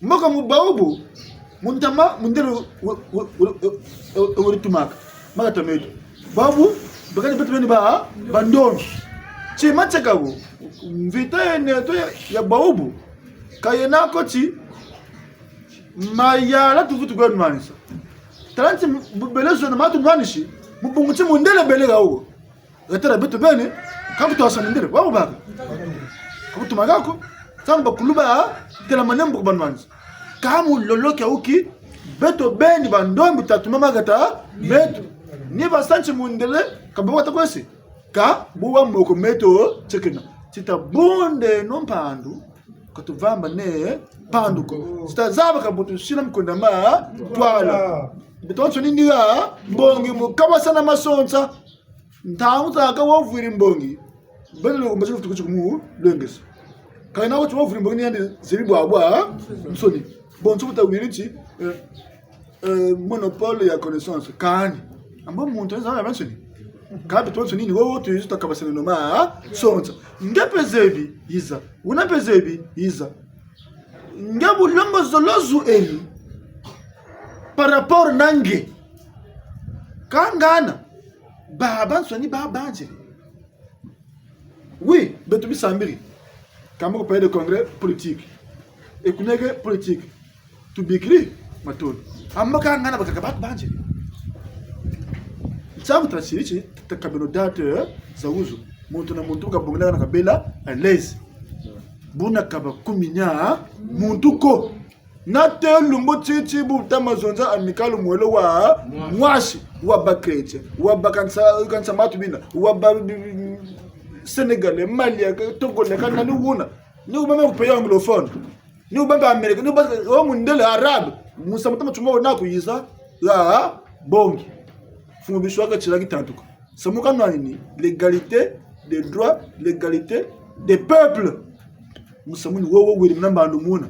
Mboka mu bawu bu, mu ntama, mundele we, we, we, we, we, we tumaka. Makata meto. Bawu, bakani beto beni ba, bandombi. Tima tieka bu, mvita yeneto ya, ya bawu bu. Ka yena ko ti, mayala tuvutu kwe nwanisa. Tala nti bu bele zona ma tunwanisi, mu bungu ti mundele bele ha wo. Gatela beto beni, ka kutwasa mundele, wa bubaka. Ka kutumaka ko, ntangu bakulu ba, tela manembo ku banwanisa. Ka mu lolo kia wuki, beto beni bandombi tatu mama gata, beto. Ni basa nti mundele, ka bawata kwesi. Ka bu wa moko meto, tiekena. Ti tabundeno mpandu, ka tuvambane mpandu ko. Ti tazaba ka bu tusila mu kwenda ma, twala. Beto bansoni ni ha, mbongi mu kabasana masonsa. Ntangu zaka wavwiri mbongi. Beno loko mbazi kutuku ti kumu lwengesa. Ka yena ko ti wavwiri mbongi ni yandi zebi bwabwansoni. Bonso bu tawiri ti, eh, euh, monopole ya connaissance. Kani. Ambo muntu nza ya bansoni. Kabi tonsoni ni wowo tu yizi takabasene no ma, ah? Sonza. Nge mpe zebi, yiza. Wuna mpe zebi, yiza. Nge bu longo zolo zu eni. Par rapport na nge. Kangana. Babansoni babanzele. Oui, beto bisambiri. Kama ku palais de congrès politique. E kuneke politique. Tubikiri matondo. Ambo kangana bakaka batu banzele. Nsangu tasiri ti, takabeno date, eh, za wuzu. Muntu na muntu kabongela na kabela à l'aise. Buna kaba kuminia muntu ko. Na te lumbu titi bu tama zonza Amicale mwelo wa mwasi, wa ba chrétien, wa ba kansa, kansa matu bina, wa ba, bi, bi, sénégalais, malien, togolais, ka nani wuna. Ni wubâ mpe ku pays anglophone. Ni wubâ mpe Amérique, ni wubâ, o mundele arabe. Musamu tama tuma wuna kuyiza, ha, bongi. Mfumu Biswaka tila kitantuka. Samu ka nwanini, l'égalité des droits, l'égalité des peuples. Musamu ni wowo weri muna mbandu muna.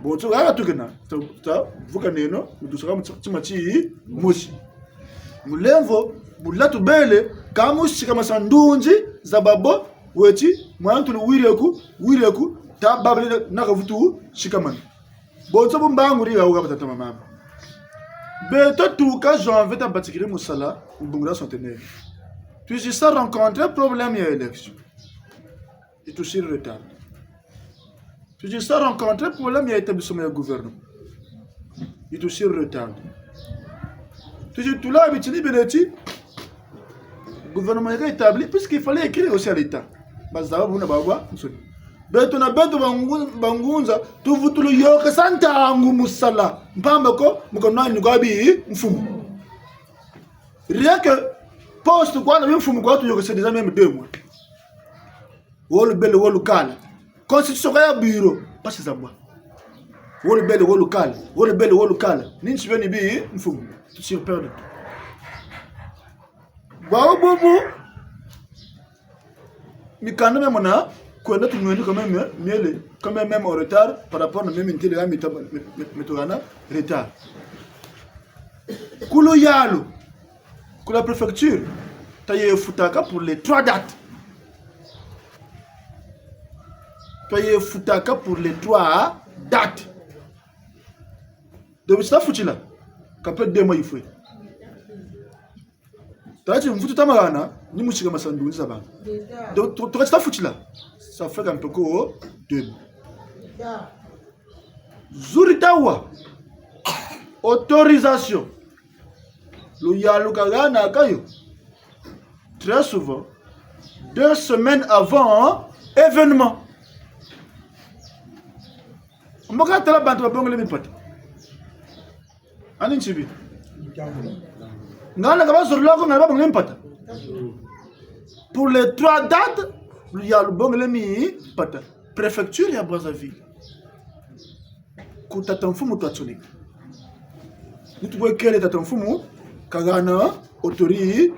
Bonso, ha tukena, ta, ta, vuka neno, mu dusaka mu tima ti mosi. Mulemvo, bu latu bele, ka mu sikamasa ndunzi za babo, weti, mwa ntulu wiri ku, wiri ku, ta babele na kavutu sikamana. Bonso bu mbanguri ha wuka batata na bamama. Beto tuka janvier tabatikiri mu sala, mu bungu dia centenaire. Twizi sa rencontrer problème ya élection. Yi tusiri retard. Twizi sa rencontrer problème ya établissement ya gouvernement. Yi tusiri retard. Twizi tula bitini bina ti gouvernement yeka établi, puisqu'il fallait écrire aussi à l'État. Bazaba buna babwansoni. Beto na beto bangu-, bangunza, tuvutulu yôkesa ntangu mu sala. Mpamba ko, mu kanwani kwa bimfumu. Rien que poste kwa na bimfumu kwa tuyôkesa déjà même deux mois. Wo lubele wo lukala. Constitution ka ya bureau, mpasi za bwa. Wo lubele wo lukala, wo lubele wo lukala. Ni nsi beni bimfumu, tusiri perdre temps. Bwawu bubu, mikanda mia mona, kwenda tunweni quand même, miele, quand même, même en retard par rapport na mimi ntele ya mita, mi, mi, mitukana, retard. Ku luyalu, ku la préfecture, taye futaka pour les trois dates. Taye futaka pour les trois dates. Donc, si tafutila, ka pe deux mois yifwe. Tala ti mvutu tamahana, ni mu sikamasa ndunzi za bantu. Donc, to, to, si tafutila, ça fait un peu ko deux mois. Zu di tawa autorisation. Luyalu kahanaka yo. Très souvent, deux semaines avant événement. Mbo ka tala bantu babongele mimpata. Ani nsibi. Ngana ka bazololo ko, ngana babongele mimpata. Pour les trois dates, luyalu lubongele mimpata. Préfecture ya Brazzaville. Ku tata mfumu twatsoneka. Ni tukwekele tata mfumu, kahana autorisation.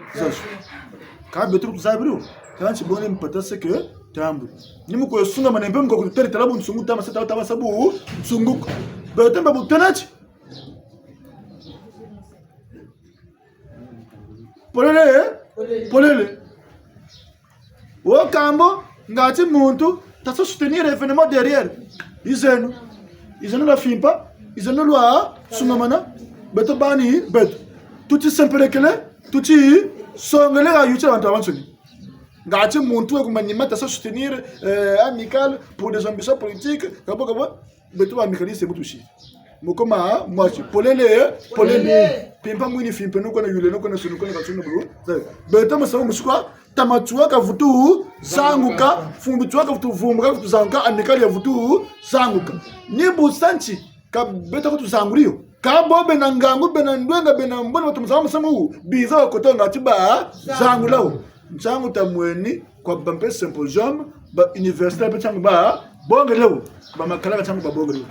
Ka beto tuzabiri wo. Kansi bongele mimpata c'est que tambula. Ni mu kwe sungamana mpe mu kwe kututêle tala bunsungu tama se tala tala sa bunsungu ko. Beto mba butêle ti. Polele, eh? Polele. Wo kambo, ngati muntu, tasa soutenir événement derrière. Yizeno. Yizeno lwa fimpa, yizeno lwa sungamana, beto bani, beto. Tuti sempelekele, tuti songele ha yuti bantu babansoni. Ngati muntu we ku manima tasa soutenir, euh, Amicale pour des ambitions politiques, kabo, kabo. Beto ba amicalistes mu tusi. Mu koma, mwasi, polele, polele. Polele. Fimpa mwini fimpe, nuko na yule, nuko na sunu, nuko na kasunu bulu. Beto masamu musukwa, tama tiwa kavutu zanguka, fumbi tiwa kavutu vumbuka, kavutu zanguka, Amicale yavutu zanguka. Ni bu sa nti, ka beto ka tuzanguri yo. Ka bo bena ngangu, bena ndwenga, bena mbona, batomo zaba musamu wu, biza wa kota ngati bazangula wo. Ntiangu tamweni, kwa ba mpe symposium, ba universitaires mpe ntiangu babongele wo, ba makala ntiangu babongele wo.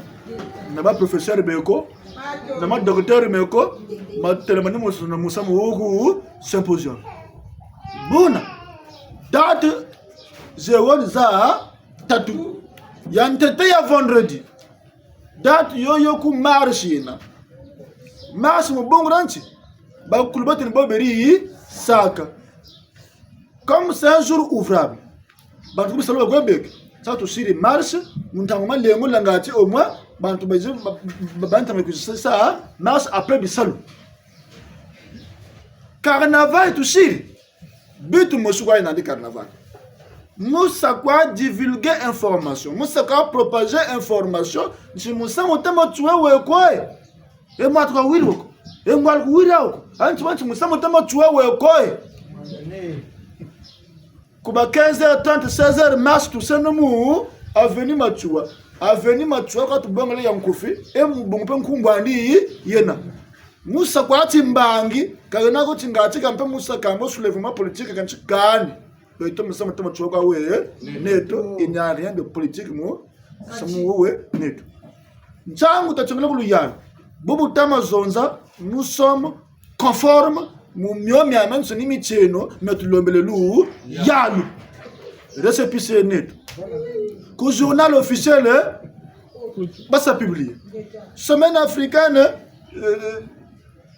Na ba professeurs beko, na ma docteurs meko, matelamani musu na musamu wu ku symposium. Buna, date zewoni za tatu. Ya ntete ya vendredi. Date yoyo ku marche yena. Marche mu bungu dia nti? Bakulu bati ni bo beri saka. Comme c'est un jour ouvrable, bantu ku bisalu ba kwe beke. Sa tusiri marche, mu ntangu malengo la ngati au moins, bantu bazi, ba, ba, ba, bantu bakwiza sa, sa, marche après bisalu. Carnaval tusiri. But mosi kwa yena nandi carnaval. Mu sa kwa divulguer information. Mu sa kwa propager information. Nti musamu ta Matsoua we kwe. E mwatu ka wiri wo ko. E ngwalu ku wiri wo ko. Anti bantu musamu ta Matsoua we kwe. Ku ba quinze heures trente, seize heures, marche tuseno mu avenue Matsoua. Avenue Matsoua kwa tubongele ya nkufi. E mu bungu mpe nkumbu'andi yena. Mu sa kwa ti mbangi, ka yena ko ti ngati ka mpe mu sa ka mbo soulèvement politique ka nti kani. Beto musamu ta Matsoua kwa we neto, il n'y a rien de politique mu musamu we neto. Nsangu ta tsongela ku luyalu. Bubu ta ma zonza, nous sommes conformes mu mio miamiansoni mitieno mia tulombele luyalu. Récépissé neto. Ku journal officiel, eh, ba sa publier. Semaine africaine, eh,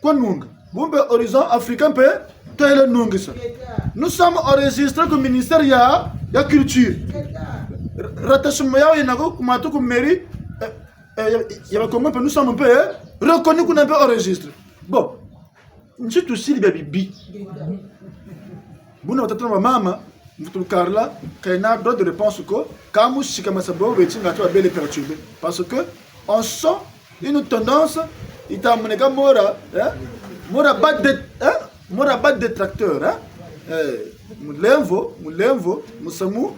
kwa nunga. Bumbe Horizon Africain mpe tele nungisa. Nous sommes enregistrés ku ministère ya, ya culture. Rattachement yawu yena ko ku matu ku mairie, eh, eh, ya, ya ba Congo mpe nous sommes mpe reconnus kuna mpe enregistrés. Bon, nti tusiri bia bibi. Buna batata na bamama, mvutulu Carla, ka yena droit de réponse ko, ka mu sika masa bo beti ngati babele perturbé. Parce que on sent une tendance, yita moneka mora, hein? Mora ba de, hein? Mora ba détracteur, hein? Eh, mulemvo, mulemvo, musamu,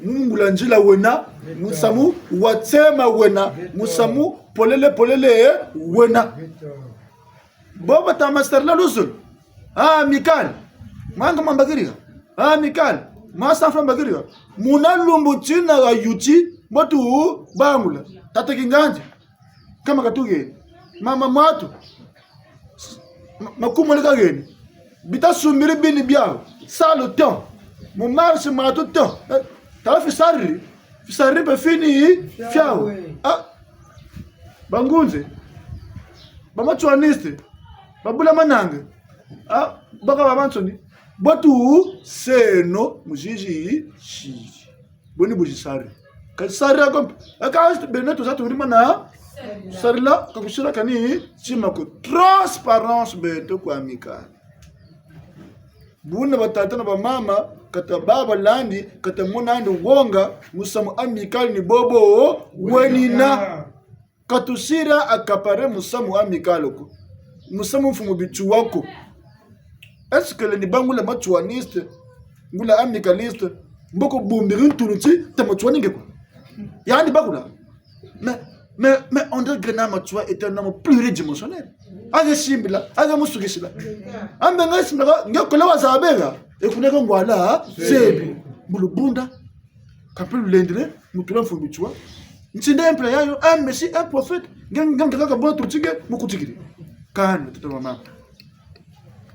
mu ngula nzila wena, musamu, wa tsema wena, musamu, polele, polele, eh, wena. Bo bata ma sarila luzolo. Ah, Amicale. Manga mambakiri ha. Ah, Amicale. Ma cent francs mbakiri ha. Muna lumbu tina ha yuti, mbo tubangula. Tata Kinganzi. Kama katuheni. Mama Mwatu. Ma, makumole kaheni. Bita sumbiri bini biawu. Salu ton. Mu marche matu ton. Eh, tala fisariri. Fisariri mpe fini fiawu. Ah. Bangunze. Ba matsouanistes. Ba bula mananga. Ah, baka babansoni. Bo tuseno mu zizi siri. Bo ni bu zisari. Ka zisari ko. Aka beno tusa turimana. Sarila, ka kusila kani, tima ko. Transparence beto kwa Amicale. Buna batata na bamama, kata baba landi, kata mona andi wonga, musamu Amicale ni bobo wenina. Ka tusira accaparer musamu Amicale ko. Musamu mfumu Matsoua ko. Est-ce que lendi bâ ngula matsouaniste, ngula amicaliste, mboko bumbiri ntunu ti ta Matsoua ni nge ko? Yandi bakula. Mais, mais, mais on dirait que Matsoua est un homme pluridimensionnel. Ake simbila, ake musukisila. Ambe nge simbila, nge kola wa zabela, e kuna ke ngwala, zebi. Mu lubunda. Ka mpe lulendele, mu tula mfumu Matsoua. Ntinda mpila yayo, un messie, un prophète. Nge, nge, nge kaka buna tutikiri, mu kutikiri. Kani, tata mama.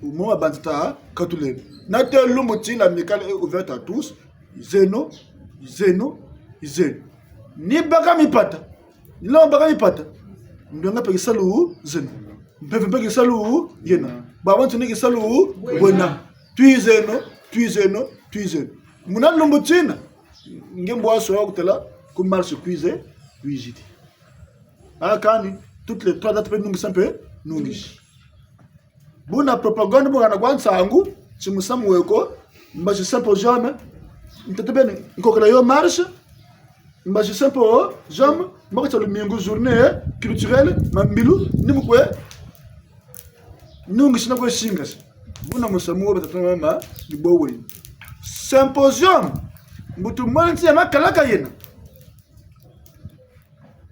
Umo wa banzita, ka tulendi. Na te lumbu tina Amicale est ouverte à tous. Zeno, zeno, zeno. Ni baka mipata. Ni lo baka mipata. Ndwenga mpe kisalu, zeno. Mpeve mpe kisalu, yena. Babansoni kisalu, wena. Twizeno, twizeno, twizeno. Muna lumbu tina. Nge mbwa so ya kutela, ku marche kwize, kwizidi. Ah, kani, toutes les trois dates mpe nungisa mpe, nungisi. Buna propagande mu hana kwa nsangu, ti musamu we ko, mbazi symposium, ntete beni, nkokela yo marche, mbazi symposium, mboko tia lumingu journée culturelle, mambilu, ni mu kwe, nungisi na kwe singasa. Buna musamu wo batata na mama, ni bo wena. Symposium, mbutu mwana nti ya makalaka yena.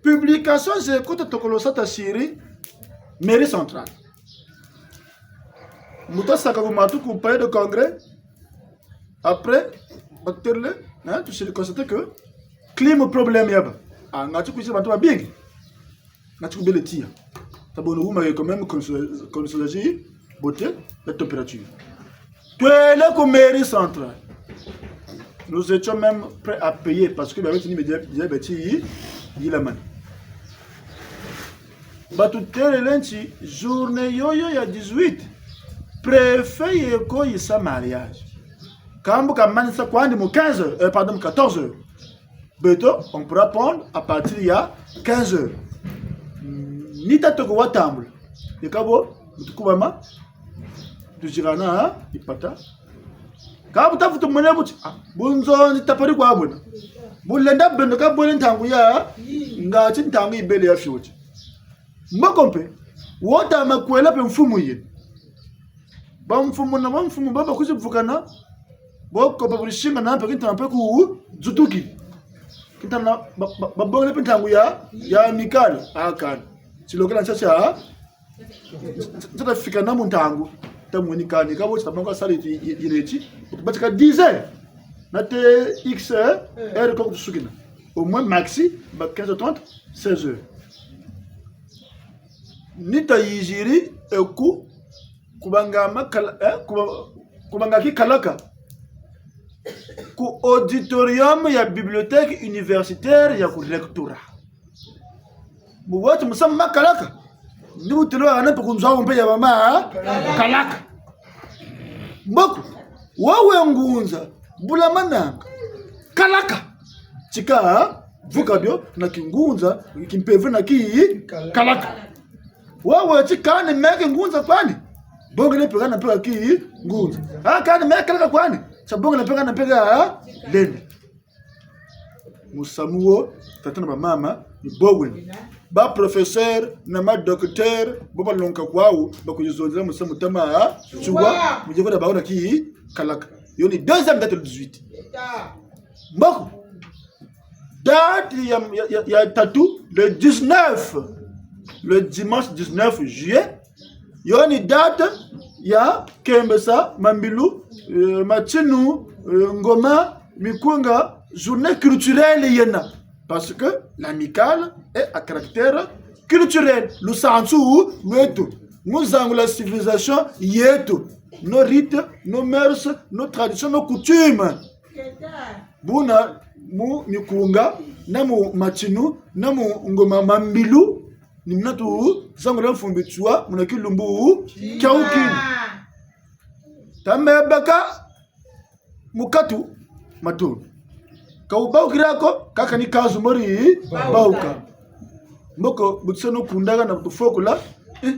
Publication ze kota tokolo sa ta siri, mairie centrale. Mbuta saka ku matu ku palais de congrès. Après, bakutêle, hein, tusiri constater que climat problème yabâ. Ah, ngatu kwizi bantu babingi. Ngatu kubele tiya. Tabona wuma ye quand même comme ça, comme ça, botter la température. Twele ku mairie centrale. Nous étions même prêts à payer parce que, ben, avec une média, média, ben, ti, yi la mani. Batutêlele nti journée yoyo ya dix-huit, préfet yeko yisa mariage. Kambu kamanisa kwandi mu quinze heures, euh, pardon, mu quatorze heures. Beto, on pourra prendre à partir ya quinze heures. Ni tatoko watambula. Ni kabo, mutukubama, tuzirana, ha, ipata. Ka bu tafutu mwene buti, ah, bunzonzi tapari kwa bwena. Bulenda beno ka bwene ntangu ya, ngati ntangu yibele ya fioti. Mboko mpe, wota makwela mpe mfumu ye. Bamfumu na bamfumu baba kwizi vukana, boko babulishingana mpe kinta mpe ku zutuki. Kinta na ba-, ba-, babongele mpe ntangu ya, ya amicale, ah, kani. Tilokela nsasia, nsa-, nsa-, nsa tafika na mu ntangu, tamweni kani, kabo ti tabanga sali ti, yi-, yireti, batika dix heures, na te X heures, heure ko kutusukina. Au moins maxi, ba quinze heures trente, seize heures. Ni tayiziri eku, kubanga makala-, eh, kuba-, kubanga kikalaka. Ku auditorium ya bibliothèque universitaire ya ku rectorat. Mu wati musamu makalaka. Ni butelo ana mpe ku nzo awu mpe ya mama, kalaka. Mboko, wawe ngunza, bula mananga. Kalaka. Tika, vuka bio, na kingunza, kimpeve na ki, kalaka. Wawe ti kani meke ngunza kwani. Bongele mpe kana mpe ka kingunza. Ah, kani meke kalaka kwani. Sa bongele mpe kana mpe ka lende. Musamu wo, tata na bamama, ni bo wena. Ba professeur na ma docteur, bo balongoka kwawu, bakwizi zonzela musamu tama, ha? Tiwa, mu dieko dia bawu na ki, kalaka. Yo ni deuxième date le dix-huit. Mboko. Date ya, ya, ya, ya tatu, le dix-neuf. Le dimanche dix-neuf juillet. Yo ni date ya kembesa mambilu, euh, matinu, euh, ngoma, mikunga, journée culturelle yena. Parce que l'amicale est à caractère culturel. Lusansu lweto. Mu zangula civilisation yeto. Nos rites, nos mœurs, nos traditions, nos coutumes. Buna mu mikunga, na mu matinu, na mu ngoma mambilu, ni muna tuzangula mfumbi tiwa, muna kilumbu kiawukini. Tame baka mu katu matondo. Ka wubawukila ko, kaka ni kazu mori bawuka. Mboko, bu tuseno kundaka na kutufokola, eh,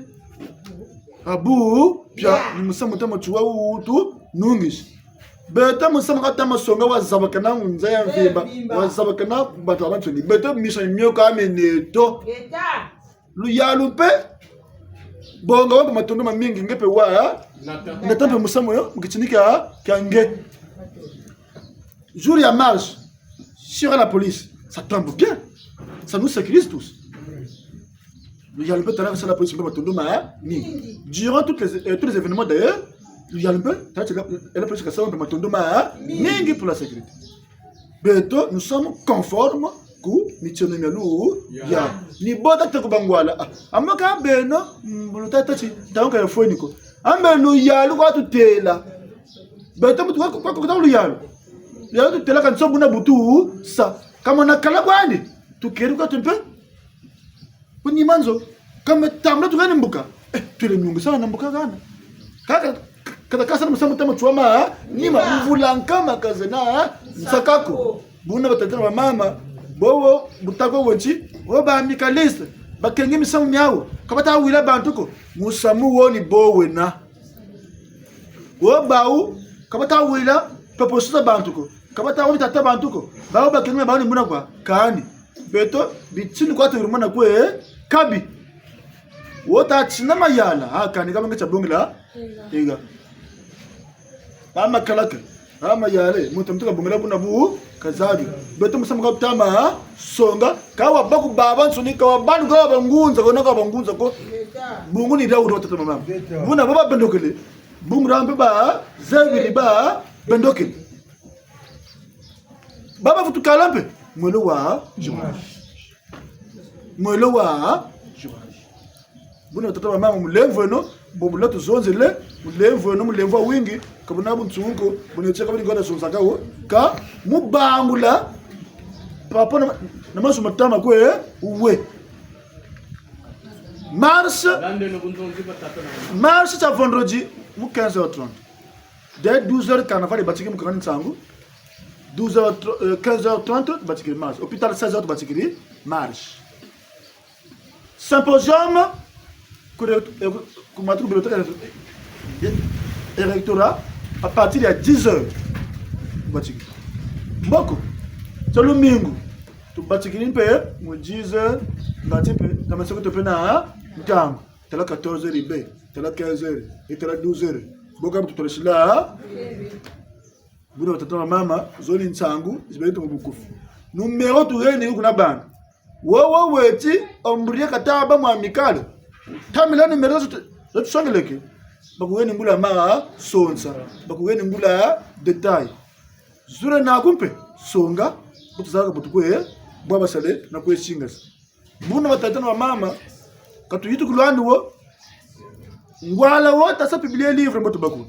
abu, pia, ni musamu tama tiwa wutu nungisi. Beto musamu katama songa wazabakana mu nza ya mvimba, wazabakana bantu babansoni. Beto misamu mio ka mieneto. Luyalu mpe, bonga wa mpe matondo mamingi, nge mpe wa nata mpe musamu yo, mu kitini kia, kia nge. Jour ya marche, si y aura la police, ça tombe bien. Ça nous sécurise tous. Luyalu mpe tala sa la police mpe matondo mamingi. Durant toutes les, euh, tous les événements d'ailleurs, luyalu mpe tala la, la police kasa mpe matondo mamingi pour la sécurité. Beto, nous sommes conformes ku mitieno mia luyalu. Ni bo tata ku bangwala. Ah, amaka beno, mm, lu tata ti, ntangu ka yafweni ko. Ambe luyalu kwa tutêla. Beto muntu kwa, kwa, kwa, kwa luyalu. Luyalu tutêla kansi buna bu tusa. Kamona kala kwandi. Tukeri kwa tumpe. Ku nima nzo, ka me tambula tukani mbuka. Eh, twele miungu sana na mbuka kana. Kaka, kata kasa na musamu tama tiwa ma, nima, mvula nkama ka zena nsaka ko. Buna batata na bamama, bobo, bu tako wenti, bo ba amicalistes, bakengi misamu miawu, ka bata wila bantu ko, musamu wo ni bo wena. Wo bawu, ka bata wila, pepo susa bantu ko, ka bata wila tata bantu ko, bawu bakengi bawu ni muna kwa, kani. Beto, bitini kwa tuwiri mwana kwe, kabi. Wo ta tina mayala, ha, kani kama nge tia bongela, ega. Mama kalaka, ha, mayale, muntu muntu kabongela buna bu, kazabi. Beto musamu katama, ha, songa, ka wa baku babansoni, ka wa banu, ka wa bangunza, ka wa na ka bangunza ko. Bungu ni dia wuri wa tata mama. Buna baba bendokele, bungu dia mpe ba, zebiri ba, bendokele. Baba vutukala mpe, mwelo wa, mwelo wa, buna tata wa mama mulemvo eno, bo bula tuzonzele, mulemvo eno, mulemvo wa wingi, ka buna bunsungu ko, buna tieka buni ngona zonzaka wo, ka mubangula, papa na, na masu matama kwe, uwe. Marche, marche tia vendredi, mu quinze heures trente. Dès douze heures, carnaval ebatikiri mu kangani nsangu. Douze heures, euh, quinze heures trente, batikiri marche. Hôpital, seize heures, batikiri marche. Symposium, ku re-, eh, ku, ku matu ku bibliothèque et rectorat, à partir ya dix heures. Batikiri. Mboko, tia lumingu, tubatikiri mpe, mu dix heures, ngati mpe, na masoko to mpe na ntangu. Tala quatorze heures ibe, tala quinze heures, et tala douze heures. Boka mtu tolesila. Buna batata na mama, zo ni nsangu zibele tu mu bukufi. Numéro tuheni kuna bana. Wo wo weti, ombrie kata bâ mu Amicale. Tamila numéro zo tu-, zo tusongeleke. Bakuheni ngula ma sonsa. Bakuheni ngula détail. Zule naku mpe, songa, bu tuzaka bu tukwe, bwa basale, na kwe singasa. Buna batata na bamama, ka tuyitukulu andi wo, ngwala wo tasa publier livre mbo tubâ kuna.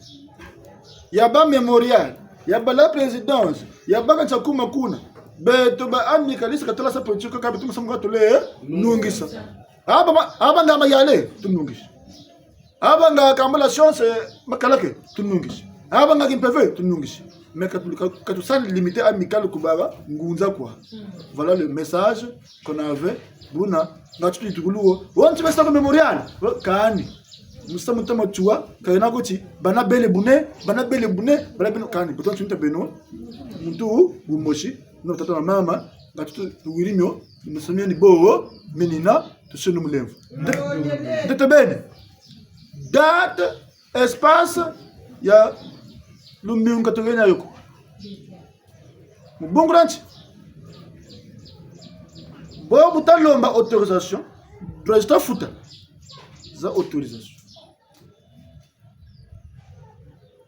Ya bâ Mémorial, ya bâ la Présidence, ya bâ ka ntia kuma kuna. Beto ba amicalistes ka tala sa politique ka beto musamu ka tule nungisa. Aba ma-, aba nga mayale, tunungisa. Aba nga kambula science, makalake, tunungisi. Aba nga kimpeve, tunungisi. Mais ka tu-, ka, ka tusa limiter Amicale ku baba ngunza kwa. Voilà le message qu'on avait. Buna, nga tutu yitukulu wo. Wo nti besa ku Mémorial. Wo, kani. Musa muta matsua, kayena ko ti, bana bele bune, bana bele bune, bana bele kani. Beto nti nta beno. Muntu, wumosi, na tata na mama, nga tutu tuwiri mio, musa mio ni bo, menina, tuseno mulemvo. Nde-, ndete beni. Date, espace ya lumingu ka tuheni yo ko. Mu bungu dia nti? Bo bu talomba autorisation, droit tafuta za autorisation.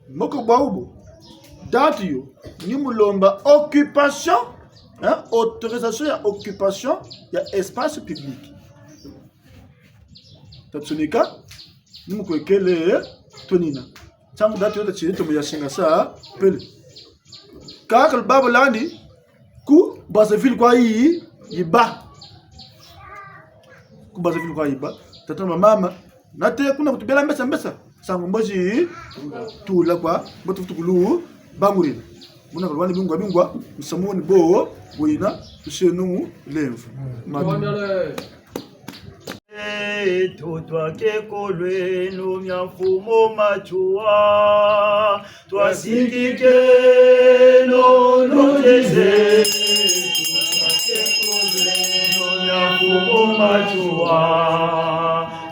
Mboko bwabu bo. Date yo, ni mu lomba occupation, hein, autorisation ya occupation ya espace public. Tatsonika, ni mu kwekele twenina. Ntangu date yo tatiri tomo ya singasa, pele. Kaka lubabu landi, ku Brazzaville kwa yi, yibâ. Ku Brazzaville kwa yibâ. Tata na mama, nate kuna kutubela mbesa mbesa. Nsangu mbo zi tula kwa, mbo tuvutukulu bangurila. Muna kalwani bingwa bingwa, musamu ni bo, wina, tuseno mulemvo. Matu. Eto twakeko lweno mia mfumu Matsoua. Twasikikeno nzonzi zeto, twasikikeno mia mfumu Matsoua.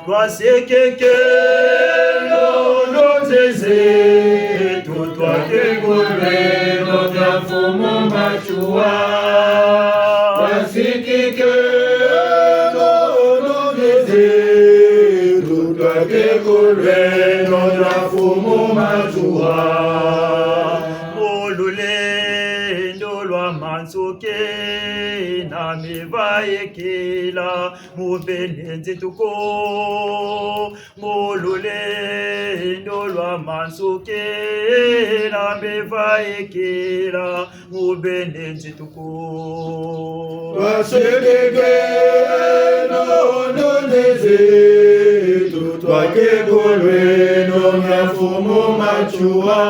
Twasikikeno nzonzi zeto, twasikikeno mia mfumu Matsoua. Twasikikeno nzonzi zeto, twasikikeno mia mfumu Matsoua. Mu lulendo lwa mansuki na meva yekila, mu bene nzituku. Mu lulendo lwa mansuki na meva yekila, mu bene nzituku. Twasikikeno nzonzi zeto, twasikikeno mia mfumu Matsoua.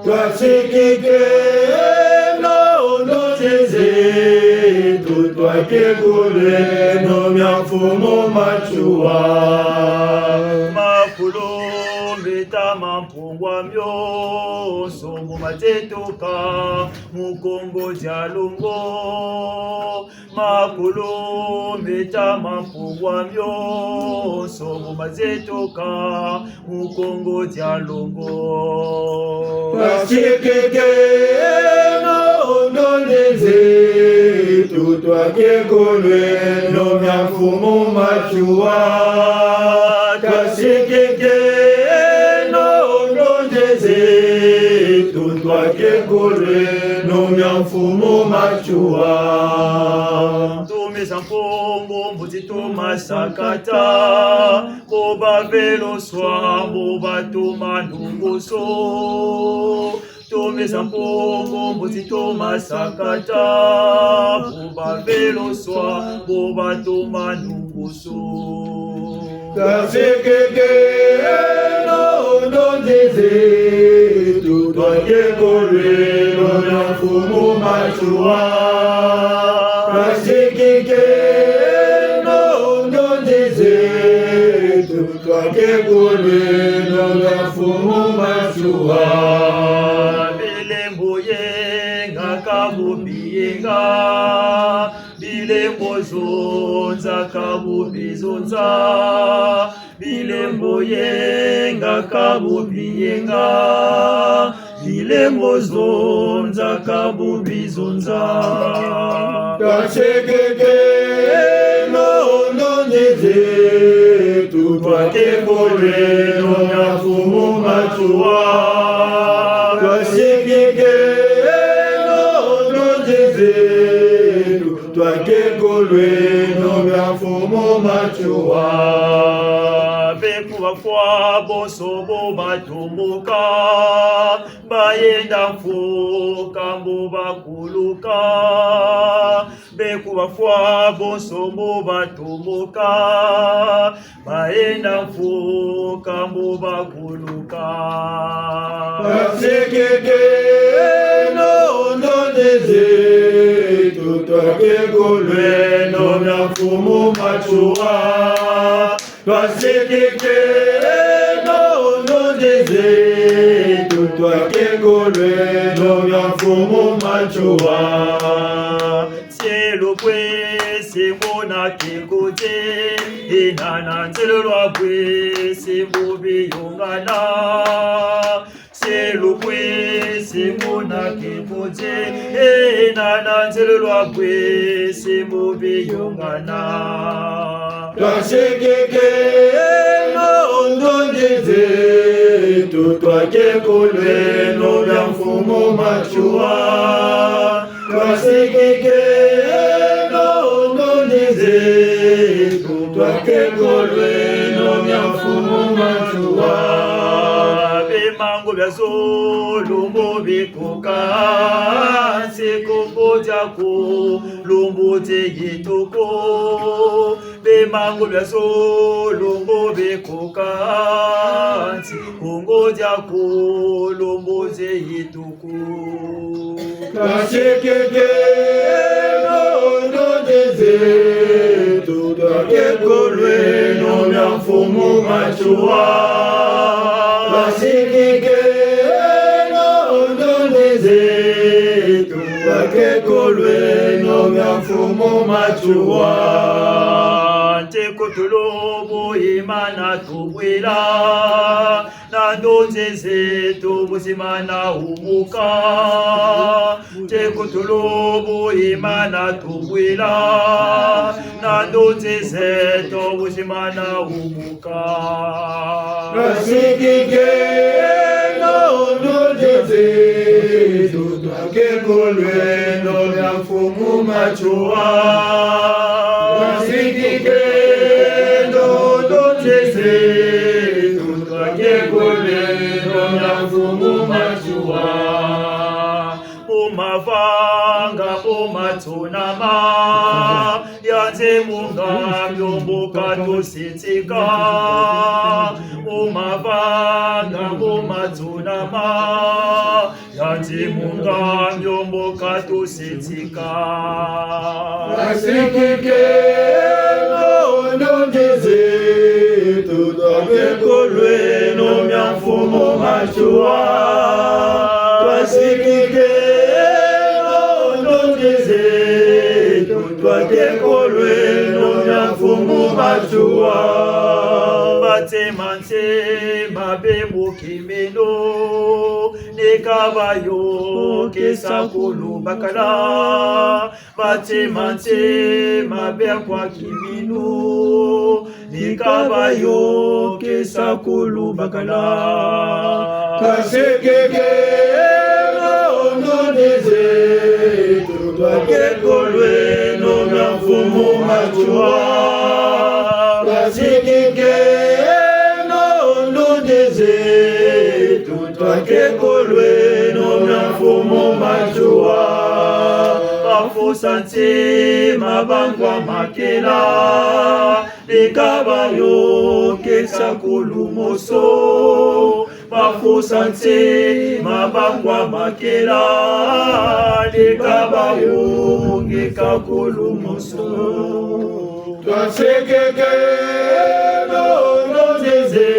Twasikikeno nzonzi zeto, twasikikeno mia mfumu Matsoua. Makulu meta ma mpongwa mionso mu mazetuka, mu Kongo dia Longo. Makulu meta ma mpongwa mionso mu mazetuka, mu Kongo dia Longo. Twasikikeno nzonzi zeto, twasikikeno mia mfumu Matsoua. Twasikikeno nzonzi zeto, twasikikeno mia mfumu Matsoua. Ntumbi za Mpungu mbuzi toma sakata, bo bavelo swa, bo batoma nungusu. Ntumbi za Mpungu mbuzi toma sakata, bo bavelo swa, bo batoma nungusu. Twasikikeno ndonzi zeto, twakekolweno mia Mfumu Matsoua. Twasikikeno ndonzi zeto, twakekolweno mia Mfumu Matsoua. Bilembo yenga ka bu biyenga, bilembo zonza ka bu bizonza, bilembo yenga ka bu biyenga, bilembo zonza ka bu bizonza. Twasikikeno ndonzi zeto, twakekolweno mia Mfumu Matsoua. Twasikikeno ndonzi zeto, twakekolweno mia Mfumu Matsoua. Beku bafwa bonso bo batomboka, bayenda mfuka mbo bakuluka. Beku bafwa bonso mbo batomboka, bayenda mfuka mbo bakuluka. Twasikikeno ndonzi zeto, twakekolweno mia Mfumu Matsoua. Twasikikeno ndonzi zeto, twakekolweno mia Mfumu Matsoua. Nsielo bwe si mona kikoti, ena na nsielo lwa bwe si mbo biyongana. Nsielo bwe si mona kikoti, ena na nsielo lwa bwe si mbo biyongana. Twasikikeno ndonzi zeto, twakekolweno mia Mfumu Matsoua. Twasikikeno ndonzi zeto, twakekolweno mia Mfumu Matsoua. Bimangu bia zolo mbo bikoka, nsi Kongo dia Kolo mbo ze yituku. Bimangu bia zolo mbo bikoka, nsi Kongo dia Kolo mbo ze yituku. Twasikikeno ndonzi zeto, twakekolweno mia Mfumu Matsoua. Twasikikeno ndonzi zeto, twakekolweno mia Mfumu Matsoua. Ntekotolo bo yimana tubwila, na ndonzi zeto bu zimana wumuka. Ntekotolo bu yimana tubwila, na ndonzi zeto bu zimana wumuka. Twasikikeno ndonzi zeto, twakekolweno mia Mfumu Matsoua. Twasikikeno ndonzi zeto, twakekolweno mia Mfumu Matsoua. Bo mavanga bo matsonama, ya nze munga miombo ka tusitika. Bo mavanga bo matsonama, ya nze munga miombo ka tusitika. Twasikikeno ndonzi zeto, twakekolweno mia Mfumu Matsoua. Twasikikeno ndonzi zeto, twakekolweno mia Mfumu Matsoua. Batema ntema be mu kiminu, ni ka bayôkesa ku lubakala. Batema ntema be kwa kiminu, ni ka bayôkesa ku lubakala. Twasikikeno ndonzi zeto, twakekolweno mia Mfumu Matsoua. Twasikikeno ndonzi zeto, twakekolweno mia Mfumu Matsoua. Bafusa ntema bankwa makela, Leka bayokesa kulu moso, bafusa nse, mabangwa makela, leka bayongeka kulu moso. Twasekeke no, no, nzeze,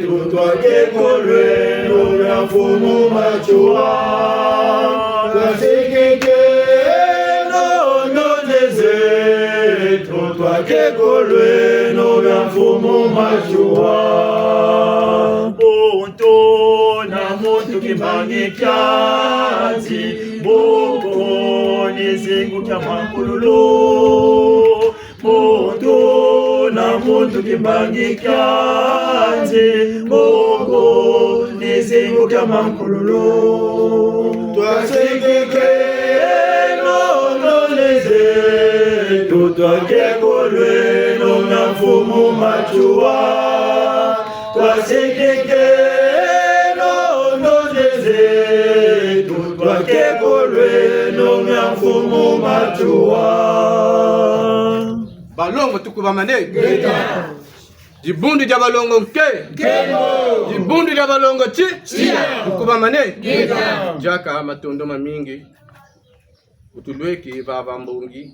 to, twakekolwe no, ya mfumu Matsoua. Twasekeke no, no, nzeze, to, twakekolwe no, ya mfumu Matsoua. Muntu na muntu kimbangi kiandi, mboko ni zingu kia mankululu. Muntu na muntu kimbangi kiandi, mboko ni zingu kia mankululu. Twasekeke no, no, nzeze, to, twakekolwe no, na mfumu Matsoua. Twasekeke no, no, nzeze, to, twakekolwe no, na mfumu Matsoua. Balongo, tukubamane. Ngeta. Dibundu dia balongo nke. Nkembo. Dibundu dia balongo ti. Tia. Tukubamane. Ngeta. Diaka matondo mamingi. Wutulweki vava mbongi,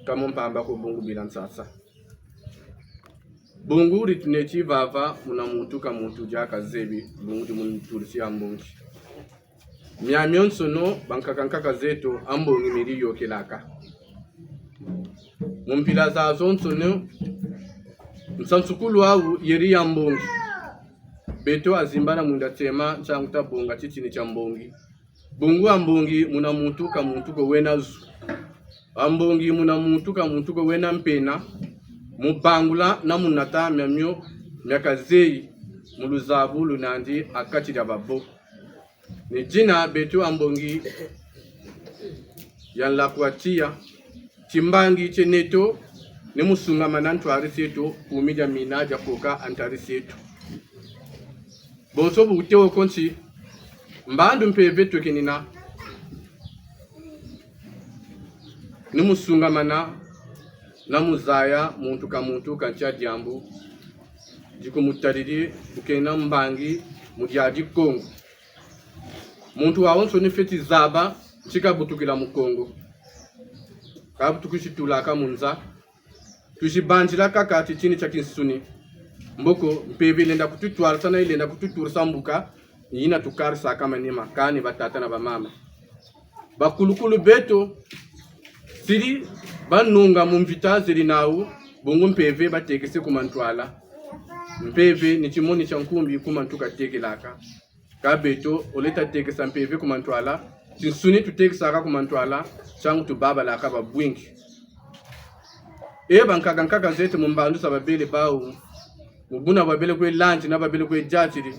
ka mu mpamba ko bungu bila nsasa. Bungu di tuneti vava, muna muntu ka muntu diaka zebi, bungu di muntu tulisi ya mbongi. Miamionsono, bankaka nkaka zeto, a mbongi meri yokelaka. Mu mpila zazonsono, nsansukulu wawu yeri ya mbongi. Beto azimbana mwinda tsema, ntiangu tabonga titini tia mbongi. Bungu a mbongi muna muntu ka muntu ko wena zu. A mbongi muna muntu ka muntu ko wena mpena, mu bangula na mu nata miamio mia kazeyi mu luzabu lu nandi a kati dia babo. Ni dina beto a mbongi ya nlaku a tiya, timbangi tie neto, ni mu sungamana ntwari zeto, kumi dia mina dia koka a ntwari zeto. Bonso bu wute wo ko nti, mbandu mpeve twekenina, ni mu sungamana, na mu zaya muntu ka muntu ka ntia diambu, di ku mutariri, bu kena mbangi, mu diadi Kongo. Muntu wawonso ni fweti zaba, nti kabutukila mu Kongo. Ka bu tukusi tulaka mu nza, tusi bandila kaka titini tia kinsuni. Mboko, mpeve yilenda kututwarisa na yilenda kututurisa mbuka, ni yina tukarisaka manima, kani batata na bamama. Bakulukulu beto, siri banunga mu mvita zeri nawu, bungu mpeve batekese ku mantwala. Mpeve ni timoni tia nkumbi ku mantu katekelaka. Ka beto, ole tatekesa mpeve ku mantwala, tinsuni tutekesaka ku mantwala, ntiangu tubabalaka babwingi. E bankaka nkaka zeto mu mbandu za babele bawu, mu buna babele kwe landi na babele kwe diatiri,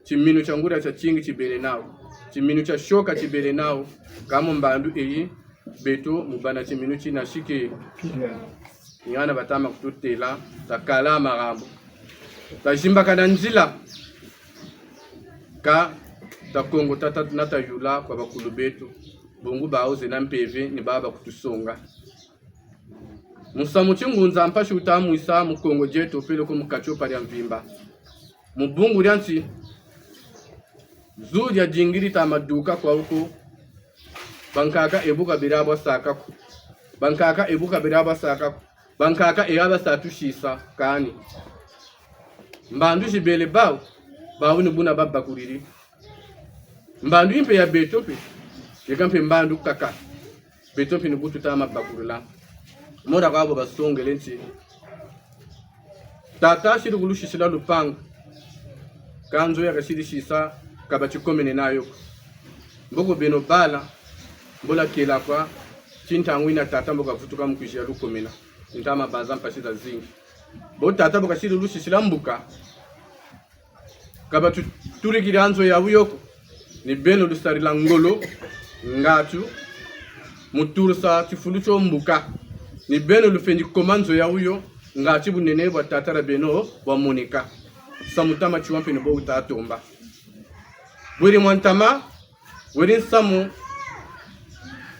timinu tia nguria tiatingi tibele nawu, timinu tia sioka tibele nawu, ka mu mbandu eyi, beto mu bana timinu tina sike. Ni hana batama kututela, takala marambu. Tazimbakana nzila, ka ta Kongo tata na tayula kwa bakulu beto, bungu bawu zena mpeve ni baba kutusonga. Musamu ti ngunza mpasi wuta mwisa mu Kongo dieto peleko mu katiopa dia mvimba. Mu bungu dia nti, zu dia dingiri ta maduka kwa wuko, bankaka ebu ka beri bwa saka ko. Bankaka ebu ka beri bwa saka ko. Bankaka e basa tusisa kani. Mbandu zibele bawu, bawu ni buna babakuliri. Mbandu yi mpe ya beto mpe, yeka mpe mbandu kaka. Beto mpe ni bu tutama bakulula. Mona kwa bo basongele nti, tata siri kulusisila lupangu, ka nzo ya kasiri sisa, ka batikomene nayo ko. Mboko beno bala, mbo lakela kwa, ti ntangu yina tata mbo kavutuka mu kwizi ya lukomena. Ntama banza mpasi zazingi. Bo tata bo kasiri lusisila mbuka, ka batuturikiri nzo yawu yo ko, ni beno lusarila ngolo, ngatu, mu turisa tifulu tio mbuka. Ni beno lufweni koma nzo yawu yo, ngatu bunene bwa tata dia beno bwamoneka. Samu tama tiwa mpe ni bo wuta tomba. Bweri mwa ntama, weri nsamu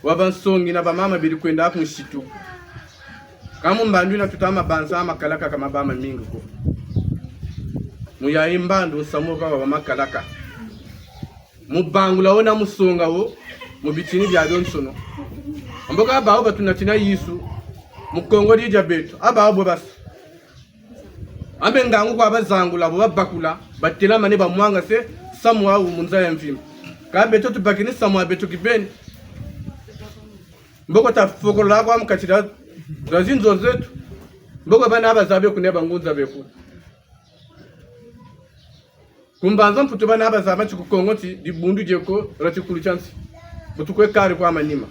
wa bansongi na bamama beri kwenda ku nsitu. Ka mu mbandu yina tuta mabanza makalaka ka mabâ mamingi ko. Mu yayi mbandu nsamu ka wabâ makalaka. Mu bangula wo na mu songa wo, mu bitini biabionsono. Mbo ka bawu batunatina Yezu, mu Kongo di dia beto, a bawu bwe basa. Ambe ngangu kwa bazangula, bo babakula, batelamane bamwangase, nsamu wawu mu nza ya mvimba. Ka beto tubakini nsamu wa beto kibeni. Mbo ko tafokola kwa mu kati dia, dia zinzo zeto. Mbo ko bana bazaba kuna bangunza beku. Ku mbanza Mputu bana bazaba ti ku Kongo ti dibundu dieko dia tikulu tia nsi. Bu tukwe kari kwa manima.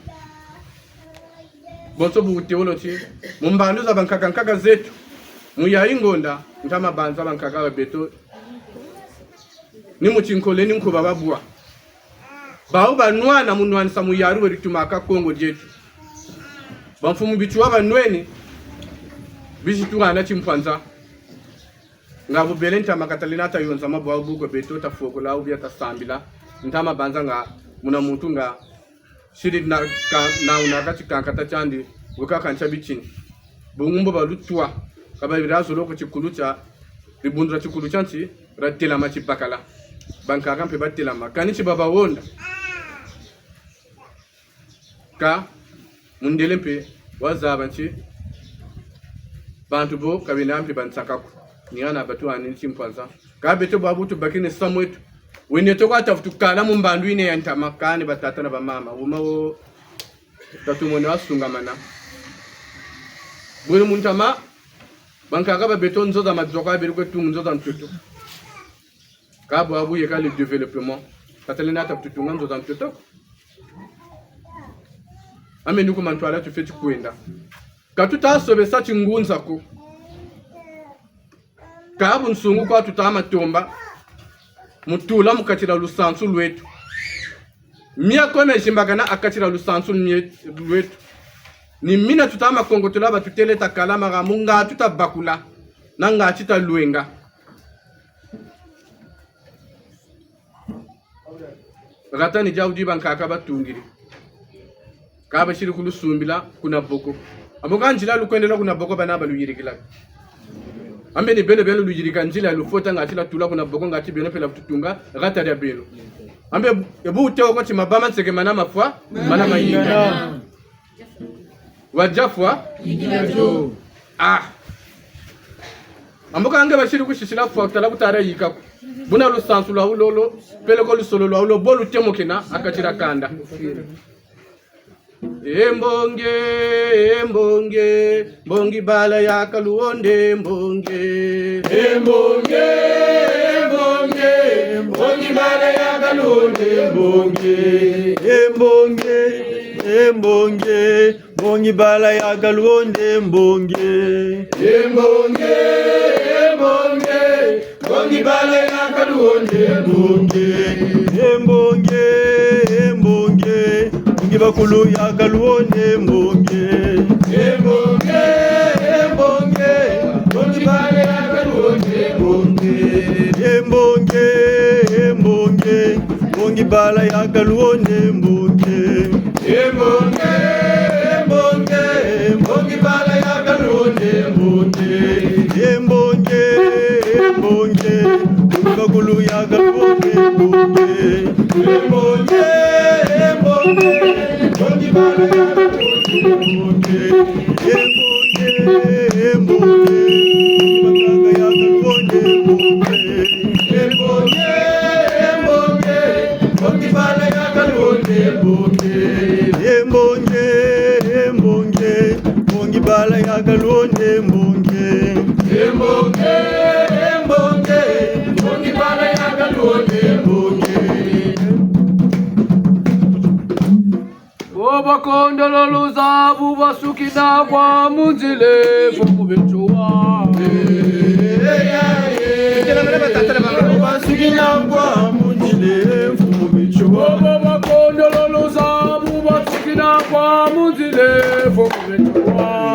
Bonso bu wutewolo ti, mu mbandu za bankaka nkaka zeto, mu yayi ngonda, nta mabanza bankaka ba beto, ni mu tinkole ni nkuba babwa. Bawu banwana mu nwanisa muyalu we ditumaka Kongo dieto. Bamfumu Bitsua banweni, bisi tuhana timpwanza. Nga bu bele ntama ka talenda tayonza mabwa bu ko beto tafokola, ou bien tasambila. Nta mabanza nga muna muntu nga siri na ka, na una kati kankata tiandi, weka kantia bitini. Bungu mbo balutwa, ka babiri zolo ko tikulu tia, dibundu dia tikulu tia nsi, dia telama tibakala. Bankaka mpe batelama. Kani ti babahonda. Ka, mundele mpe, wazaba nti, bantu bo, ka bena mpe bansaka ko. Ni hana batuhani timpwanza. Ka beto bwabu tubakini nsamu weto. Wena to kwa tavutu kala mu mbandu yina ya ntama kani batata na bamama. Wuma wo, tatumona wasungamana. Bwele mu ntama, bankaka ba beto nzo za mazoka, beri kwe tunga nzo za ntoto. Ka bwabu yeka le développement. Ka talenda tavutu tunga nzo za ntoto. Ame ni ku mantwala tufweti kwenda. Ka tuta sobesa tingunza ko. Ka bunsungu kwa tuta ma tomba. Mu tula mu kati dia lusansu lweto. Mia ko mia zimbakana ha kati dia lusansu lwe-, lweto. Ni mina tuta ma kongotola batutele takala makambu nga tuta bakula. Na nga tuta lwenga. Hata ni diawu di bankaka batungiri. Ka basiri kulusumbila kuna boko. Ambo ka nzila lukwendela kuna boko bana baluyirikila. Ambe ni beno beno luyirika nzila lufweti nga ti lwa tula kuna boko nga ti beno mpe lwa tutunga hata dia beno. Ambe ebu wuteko ko ti mabama nseke mana mafwa, mana mayinga. Wadia fwa? Yikila dio. Ah. Ambo ka nge basiri kusisila fwa, tala kutala yika ko. Buna lusansu lwawu lolo, peleko lusolo lwawu lo, bo lutemokena, ha kati dia kanda. E mbongi, e mbongi, mbongi bala ya kaluhonde mbongi. E mbongi, e mbongi, mbongi bala ya kaluhonde mbongi. E mbongi, e mbongi, mbongi bala ya kaluhonde mbongi. E mbongi, e mbongi, mbongi bala ya kaluhonde mbongi. E mbongi, e mbongi, mbongi bakulu ya kaluhonde mbongi. E mbongi, e mbongi, mbongi bala ya kaluhonde mbongi. E mbongi, e mbongi, mbongi bala ya kaluhonde mbongi. E mbongi, e mbongi, mbongi bala ya kaluhonde mbongi. E mbongi, e mbongi, mbongi bakulu ya kaluhonde mbongi. E mbongi, e mbongi, mbongi bala ya kaluhonde mbongi. E mbongi, e mbongi, mbongi bakaka ya kaluhonde mbongi. E mbongi, e mbongi, mbongi bala ya kaluhonde mbongi. E mbongi, e mbongi, mbongi bala ya kaluhonde mbongi. E mbongi, e mbongi, mbongi bala ya kaluhonde mbongi. Bo bakondolo luzabu basukina kwa mu nzila, mfumu Bitsua. Basukina kwa mu nzila, mfumu Bitsua. Bo bakondolo luzabu basukina kwa mu nzila, mfumu Bitsua.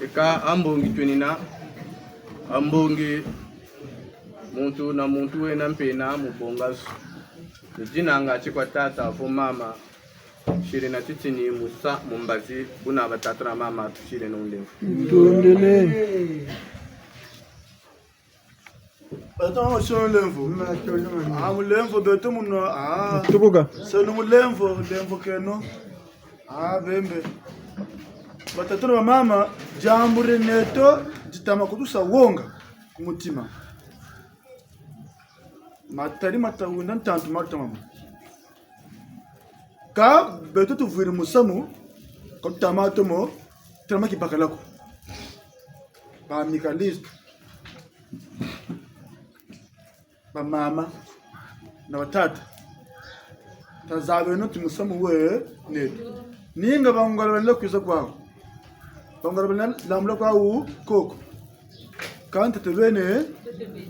Eka ambongi twenina, ambongi muntu na muntu wena mpe na mu bonga zu. Ni dina ngati kwa tata vo mama, tusiri na titini musa mu mbazi, buna batata na mama tusiri na nlemvo. Ntondele. Batata na mama tusiri na nlemvo. Ah, mulemvo beto muno, ah. Tubuka. Seno mulemvo, lemvokeno. Ah, bembe. Batata na bamama, diambu di neto, ditama kutusa wonga ku mutima. Matari mata wunda ntantu mata mama. Kâ beto tuvwiri musamu, ka tutama tomo, tala ma kibakala ko. Ba amicalistes, bamama na batata, tazabeno ti musamu wena neto. Ninga bangwala bena kwiza kwaku, bangwala bena lambula kwaku koko. Kâ ntete beni,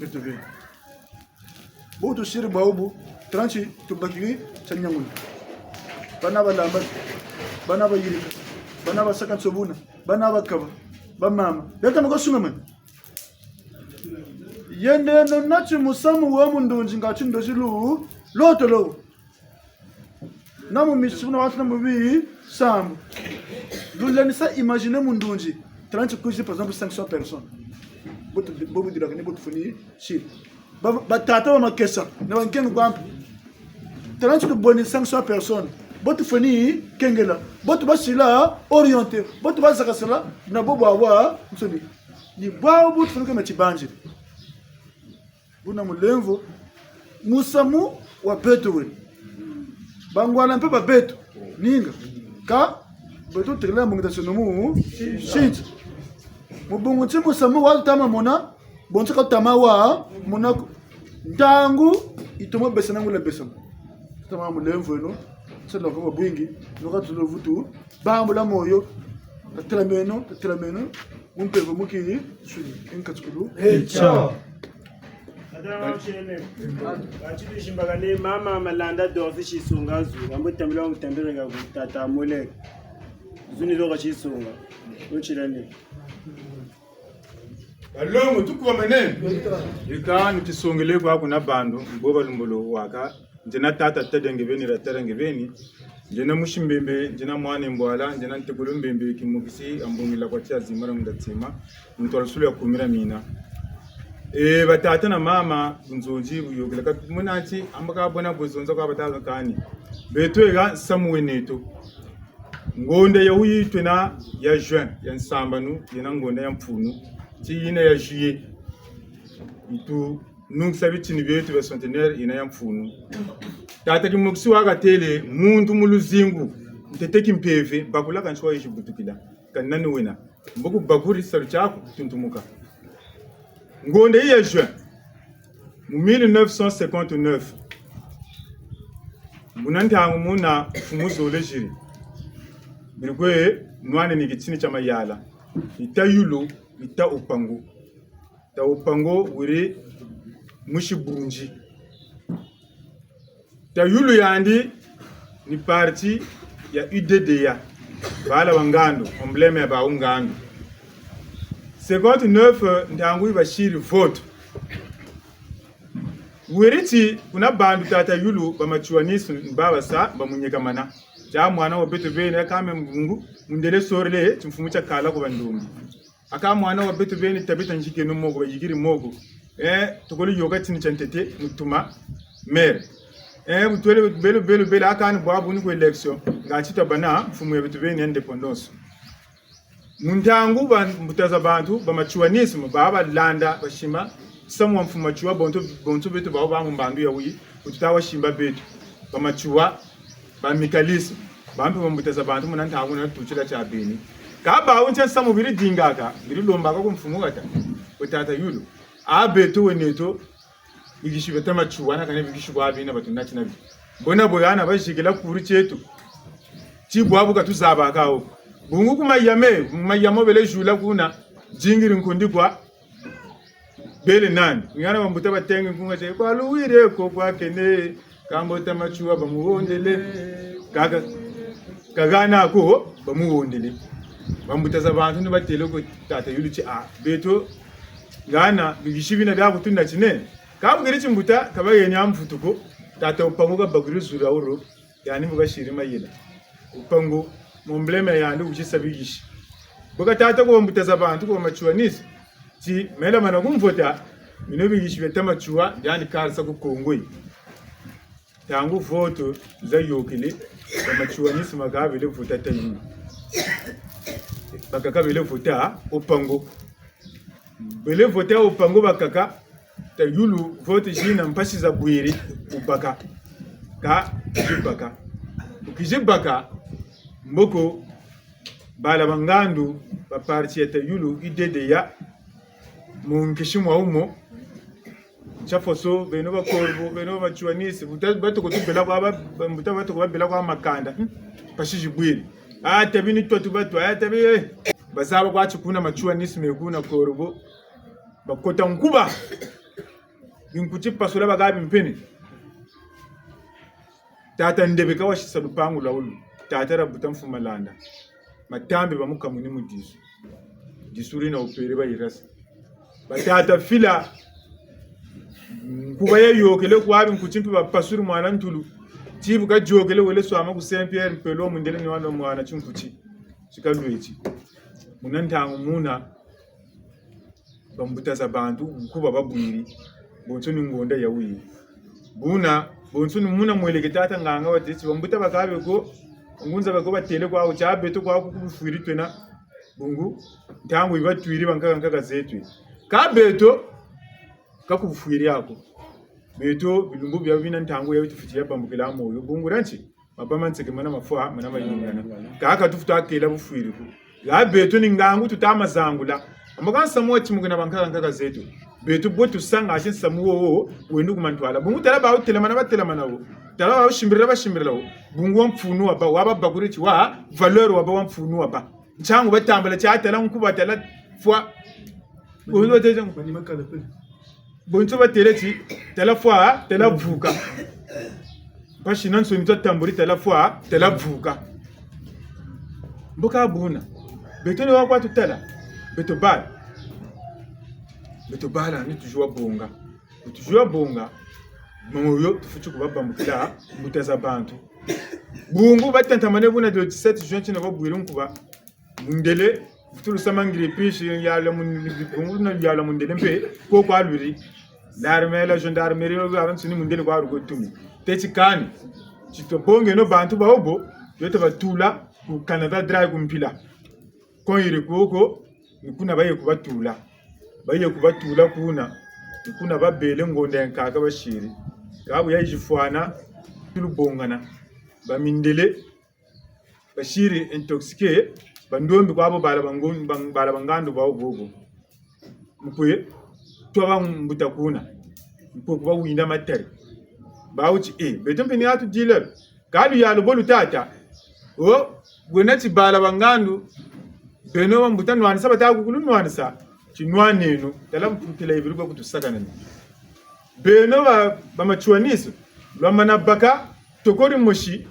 beto beni. Bu tusiri bwabu, transi tubakiri tia nianguna. Bana balamba, bana bayirika, bana basaka nsobuna, bana bakaba, bamama. Beta mako sungamani. Yende no nati musamu wa mundunzi ngati ndozi lu, lotolo. Na mu misi, na watu na mu bisambu. Lulenisa imaginer mundunzi. Transi kwizi, par exemple, cinq cents personnes. Bo tu, bo bu dilaka ni bo tufweni siri. Ba, batata ba makesa, na bankengi kwa mpe. Transi tubweni cinq cents personnes. Bo tufweni kengela. Bo tubasila orienter. Bo tubazakasala na bo bwawansoni. Ni bwabu bu tufweni kema tibanzi. Buna mulemvo, musamu wa beto wena. Bangwala mpe ba beto, ninga. Kâ, beto tekela mbongi ta sono mu, sinti. Mu bungu ti musamu wa tutama mona, bonso ka tutama wa mona ko. Ntangu, yitomo besa na ngula besa. Tutama mulemvo eno, sala kwa bwingi, noka tulo vutu, bambula moyo, tatelameno, tatelameno, mu mpeve mu kinsuni, e nkatsikulu. Echa. Tata wa mchele. Kati tusimbakane mama Malanda Dorothy Tshisonga Zu, ambo tambila wa mutambila nga tata Molek. Zu ni doka Tshisonga. Ochilani. Balongo, tukubamane. Ika, ntisongele kwa kuna bandu, mbo balumbolo waka. Ndiena tata Tadenge beni, la Tadenge beni. Ndiena musi Mbembe, ndiena mwana Mbwala, ndiena ntekolo Mbembe, kimukisi, ambungila kwa tia zimara munda tima, muntu wa lusulu ya kumira mina. E, batata na mama, bunzonzi, buyokela, ka mona ti, amba ka bona buzonza kwa batata kani. Beto ega, samu weneto. Ngonda ya wuyi twena ya juin, ya nsambanu, yena ngonda ya mfunu, ti yina ya juillet. Itu nungisa bitini bieto bia centenaire yina ya mfunu. Tata Kimokisi wakatêle, muntu mu luzingu, ntete kimpeve, bakula kansi wayizi butukila. Ka nani wena. Mbo ku bakuri salu tiaku tuntumuka. Ngonda yi ya juin, mu mille neuf cent cinquante-neuf, muna ntangu muna mfumu zole ziri. Biri kwe nwane ni kitini tia mayala. Ni tayulu, ni ta Opango. Ta Opango wiri musi Bunzi. Tayulu yandi ni parti ya U D D A. Bala wa ngandu, emblème ya bawu ngandu. Cinquante-neuf, ntangu yi basiri vote. Wiri ti, kuna bandu tata yulu, ba Matsouanistes, ni baba sa, bamunyekamana. Tia mwana wa beto beni, ya kame mbungu, mundele sorile, timfumu tia kala ku bandombi. Aka mwana wa beto beni tabita nzikeno moko, bayikiri moko. Eh, tukoli yoka tini tia ntete, mutuma, maire. Eh, butwele belo, belo, belo, aka ni bwabu ni ku élection, nga tita bana, mfumu ya beto beni indépendance. Mu ntangu ba mbuta za bantu, ba Matsouanisme, ba balanda, basimba, samu wa mfumu Matsoua, bonso, bonso beto bawu ba mu mbandu ya wuyi, bu tuta wasimba beto, ba Matsoua, ba amicalistes, ba mpe ba mbuta za bantu, muna ntangu na tutila tia beni. Ka bawu ntia samu biri dingaka, biri lombaka ku mfumu kata, ku tata yulu. A beto weneto, bikisi bia ta Matsoua, na kani bikisi kwa bina batu nati na bi. Bona bwe hana bazikila kuri tieto. Ti bwabu ka tuzabaka wo. Bungu ku Mayame, Mayame bele zula kuna, zingiri nkundi kwa, bele nani? Ngana bambuta batenge nkunga tie, kwa luwiri ko kwa kene, kambo ta Matsoua bamuhondele. Kaka, kagana ko, bamuhondele. Bambuta za bantu ni batele ko tata yulu ti, ah, beto, ngana, bikisi bina bia kutu nati ne. Ka bukiri timbuta, ka bayeni a mvutu ko, tata Opango kabakiri zulu awu ro, yandi mbo kasiri mayela. Opango, mu emblème ya yandi wukisa bikisi. Boka tata ko ba mbuta za bantu ko ba Matsouanistes, ti mela mana kumvota, mino bikisi bia ta Matsoua, biandi karisa ku Kongo yi. Ntangu vote zayôkele, ba Matsouanistes bakaka bele vota tayulu. Bakaka bele vota Opango. Bele vota Opango bakaka, tayulu vote zina mpasi zabwiri, wubaka. Ka, zibaka. Kizibaka mboko bala ba ngandu ba parti ya tayulu I D D ya mu nkisi mwa umo. Ntia foso, beno ba Corbeau, beno ba Matsouanistes, buta batoko tubela kwa ba, ba, buta batoko babela kwa makanda. Hmm? Mpasi zibwiri. Ah, tabi ni twa tu batwa, ah, tabi, eh. Bazaba kwa ti kuna Matsouanistes me kuna Corbeau. Bakota nkuba. Binkuti pasula bakabi mpene. Tata Ndebe ka wasisa lupangu lwa wulu. Tata Rabuta Mfumu Malanda. Matambi bamukamuni mu disu. Disu dina opéré bayirasa. Ba tata Fila. Nkuba yayôkele kwa binkuti mpe bapasuri mwana ntulu. Tibu kayôkele wele swama ku Saint-Pierre mpelo mundele ni wana mwana tinkuti. Tika lweti. Muna ntangu muna. Bambuta za bantu, nkuba babwiri, bonso ni ngonda ya wiri. Buna, bonso ni muna mweleke tata nganga watêle ti, bambuta bakabe ko, ngunza bako batêle kwa, tia beto kwa ku bufwiri twena, bungu, ntangu yi batwiri bankaka nkaka zeto. Ka beto, ka ku bufwiri ako. Beto, bilumbu bia bina ntangu ya tufweti ya bambukila moyo, bungu dia nti, mapa ma nseke mana mafwa, mana mayingana. Kaka tufweti kela bufwiri ko. Ya beto ni ngangu tuta ma zangula. Ambo ka nsamu wa timukina bankaka nkaka zeto. Beto bwe tusa ngati nsamu wo, wo, wenda ku mantwala. Bungu tala bawu telamana batelamana wo. Tala bawu simbirila basimbirila wo. Bungu wa mfunu wabâ, wababakuri ti wa, valeur wabâ wa mfunu wabâ. Ntiangu batambula tia tala nkuba tala fwa. Bungu bateze nkuba. Bonso batêle ti, tala fwa, tala vuka. Mpasi na nsoni twa tamburi, tala fwa, tala vuka. Mbo ka buna. Beto ni wa kwa tutala. Beto bala. Beto bala ni tujuwa bonga. Tujuwa bonga. Moyo tufweti ku babambukila, mbuta za bantu. Bungu batatamane buna le dix-sept juin tina babwiri nkuba. Mundele, vutulu sama ngiri pisi, yala mun-, bungu na yala mundele mpe, ko kwa lwiri. L'armée, la gendarmerie, lo yala nsuni mundele kwa luko tumi. Teti kani, ti tubongeno bantu bawu bo, yo tabatula ku Canada dry ku mpila. Ko yiri koko, ni kuna baye kubatula. Baye kubatula kuna, ni kuna babele ngonda ya nkaka basiri. Kabu ya yizifwana, tulubongana. Bamindele, basiri intoxiqué, bandombi kwa bo bala ba ngun-, ba-, bala ba ngandu bawu bobo. Mukwe, twa bambuta kuna. Mukwe ku bawinda matari. Bawu ti, eh, beto mpe ni atu dealer. Ka luyalu bo lutata. O, bwena ti bala ba ngandu. Beno bambuta nwanisa bata ku kulu nwanisa. Ti nwaneno. Tala mputila yibiri kwa kutusakanani. Beno ba, ba Matsouanistes, lwamana baka, toko dimosi,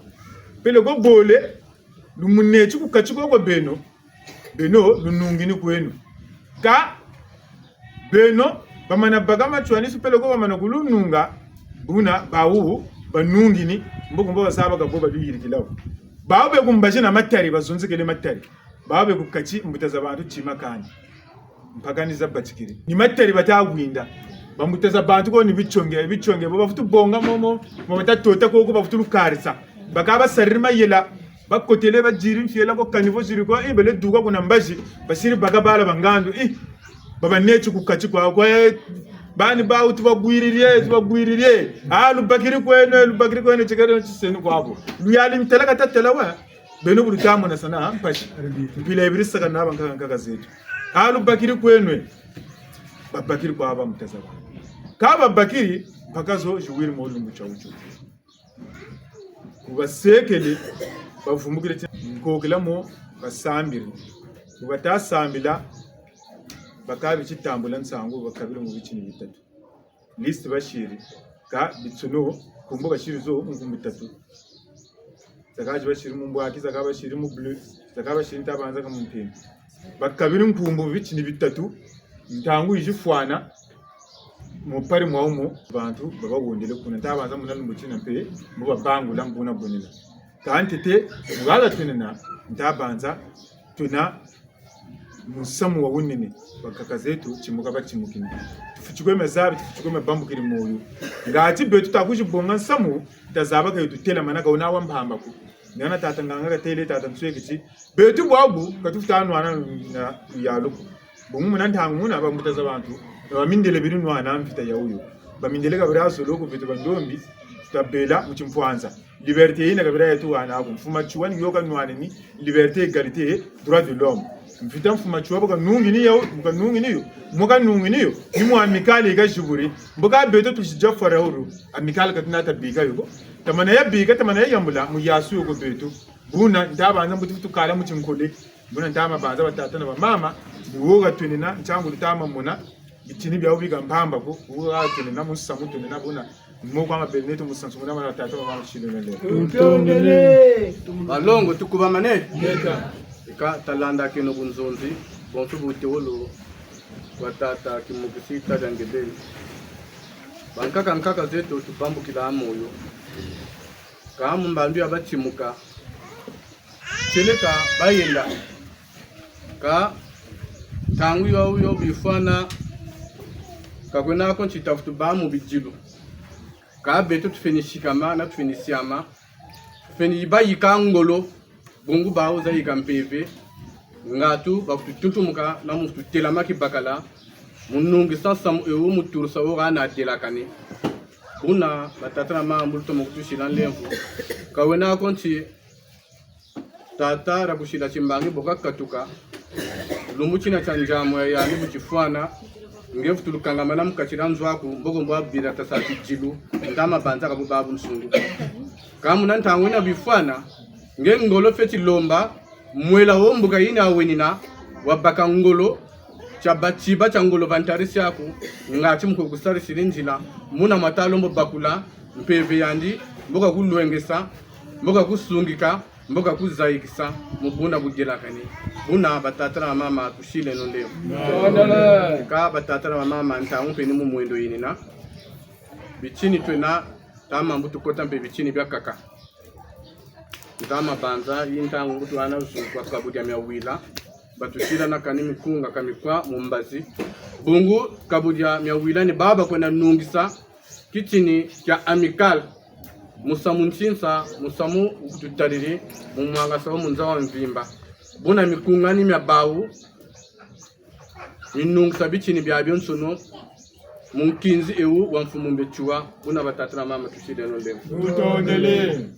peleko bole, lumuneti ku kati koko beno, beno lunungini kweno. Ka, beno, bamana baka Matsouanistes, peleko bamana kulununga, buna, bawu, banungini, mboko mbo bazaba ka bo baluyirikilawu. Bawu be ku mbazi na matari, bazonzekele matari. Bawu be ku kati, mbuta za bantu, tima kani. Mpaka ni za batikiri. Ni matari bata winda. Bambuta za bantu ko ni bitionge, bitionge. Bo bavutu bonga momo, mo bata tota koko bavutu lukarisa. Baka basariri mayela, bakotele badiri mfiela ko kanivo ziri ko, eh, bele duka kuna mbazi, basiri baka bala ba ngandu, eh, babaneti ku kati kwa, kwa, eh, bani bawu tubabwiriri, tubabwiriri. Ah, lubakiri kweno, lubakiri kweno, tikere tiseni kwa bo. Luyali ntala kata tala wa. Beno bu luta mona sana, mpasi. Mpila yibiri sakana na bankaka nkaka zeto. Ah, lubakiri kweno. Babakiri kwa bambuta za ba. Ka babakiri, mpaka zo ziwiri mu lumbu tia wutio. Ku basekele, bavumbukile ti, nkokela mo, basambiri. Ku bata sambila, bakabi ti tambula nsangu, bakabiri mu bitini bitatu. Liste basiri. Ka bitsono, nkumbu basiri zo, nkumbu tatu. Zaka zi basiri mu mbwaki, zaka basiri mu bleu, zaka basiri nta banza ka mu mpembe. Bakabiri nkumbu bitini bitatu, ntangu yizifwana, mu pari mwa umo, bantu babawondele kuna, nta banza muna lumbu tina mpe, mbo babangula mbuna bonela. Ka ntete, mu haha twena, nta banza, twena, musamu wa wunene, bankaka zeto, timuka batimukini. Tufweti kwe mazabi, tufweti kwe mabambukiri moyo. Ngati beto ta kuzibonga nsamu, tazaba ka yo tutelamana ka wuna wa mpamba ko. Ni hana tata nganga katêle, tata Nsweki ti, beto bwabu, ka tufweti nwana na luyalu ko. Bungu muna ntangu muna, bambuta za bantu, na bamindele beri nwana mvita ya wuyo. Bamindele ka beri azolo ko beto bandombi, tutabela mu timpwanza. Liberté yina kabila yetu wana ko. Mfumu Matsoua ni yo kanwanini liberté, égalité, droit de l'homme. Mvita Mfumu Matsoua bu kanungini yo, bu kanungini yo, mu kanungini yo, ni mu Amicale yi kaziburi. Mbo ka beto tusidia fwa rauru, Amicale ka tuna ta bika yo ko. Tamana ya bika, tamana ya yambula, mu yasu yo ko beto. Buna, nta banza mbuti futu kala mu tinkole. Buna nta ma banza batata na bamama, ni wo ka twenina, ntiangu luta ma mona, bitini bia wubika mpamba ko, wo ka twenina, musamu twenina, buna, ni mo kwa mabele neto musansu, muna mala tata, mama, tusile na lelo. Tutondele. Balongo, tukubamane? Yeka. Eka, talandakeno bunzonzi, bonso butewolo, kwa tata, kimukisi, tata ngebeni. Bankaka, nkaka zeto, tubambukila moyo. Ka mu mbandu ya batimuka, tieleka bayenda. Ka ntangu yo, yo bifwana, ka kwena ko nti tafutu bâ mu bidilu. Ka beto tufweni sikama, na tufweni siama, tufweni bayika ngolo, bungu bawu zayika mpeve, ngatu bakututuntumuka, na mu kututelama kibakala, mu nungisa nsamu ewu mu turusa wo hana delakane. Buna, batata na mama, bu lutomo kutusila nlemvo. Ka wena ko nti, tata Rabusila Timbangi bu kakatuka, lumbu tina tia ndiamu ya yandi bu tifwana, nge vutulu kangamana mu kati dia nzo aku, mboko mbwa bila tasa tidilu, nta ma banza ka bu bâ bunsungu. Ka muna ntangu yina bifwana, nge ngolo fweti lomba, mwela wo mbuka yina wenina, wabaka ngolo, tia batiba tia ngolo va ntarisi aku, ngati mu kukusarisiri nzila, muna mata lombo bakula, mpeve yandi, mbo kakulwengesa, mbo kakusungika, mbo kakuzayikisa, mu buna budelakani. Buna batata na bamama tusileno nlemvo. Ka batata na bamama ntangu mpe ni mu mwendo yinina. Bitini twena, ta mambu tukota mpe bitini biakaka. Nta ma banza, yi ntangu mbutu hana zu kwa kabu dia miawila. Batusila na kani mikunga ka mikwa mu mbazi. Bungu kabu dia miawila ni baba kwena nungisa kitini kia Amicale. Musamu ntinsa, musamu wukututariri, mu mwangasa wo mu nza wa mvimba. Buna mikunga ni mia bawu, minungisa bitini biabionsono, mu nkinzi ewu wa Mfumu Matsoua, buna batata na mama tusileno nlemvo. Tutondele.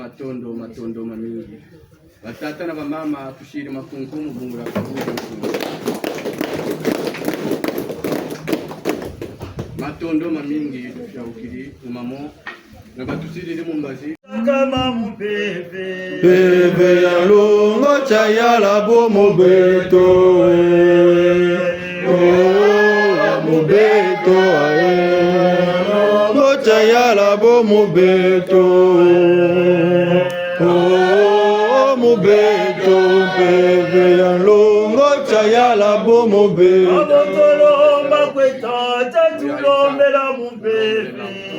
Matondo, matondo mamingi. Batata na bamama, tusiri makunku mu bungu dia kabuzi. Matondo mamingi, tufiaukiri, umamo, na batusiriri mu mbazi. Kama mpeve. Mpeve ya longo tia yala bo mu beto, eh. Oh, mu beto, eh. Longo tia yala bo mu beto. Oh, mu beto, mpeve ya longo tia yala bo mu beto. Abo tolomba kwe tata, tulombela mu mpeve.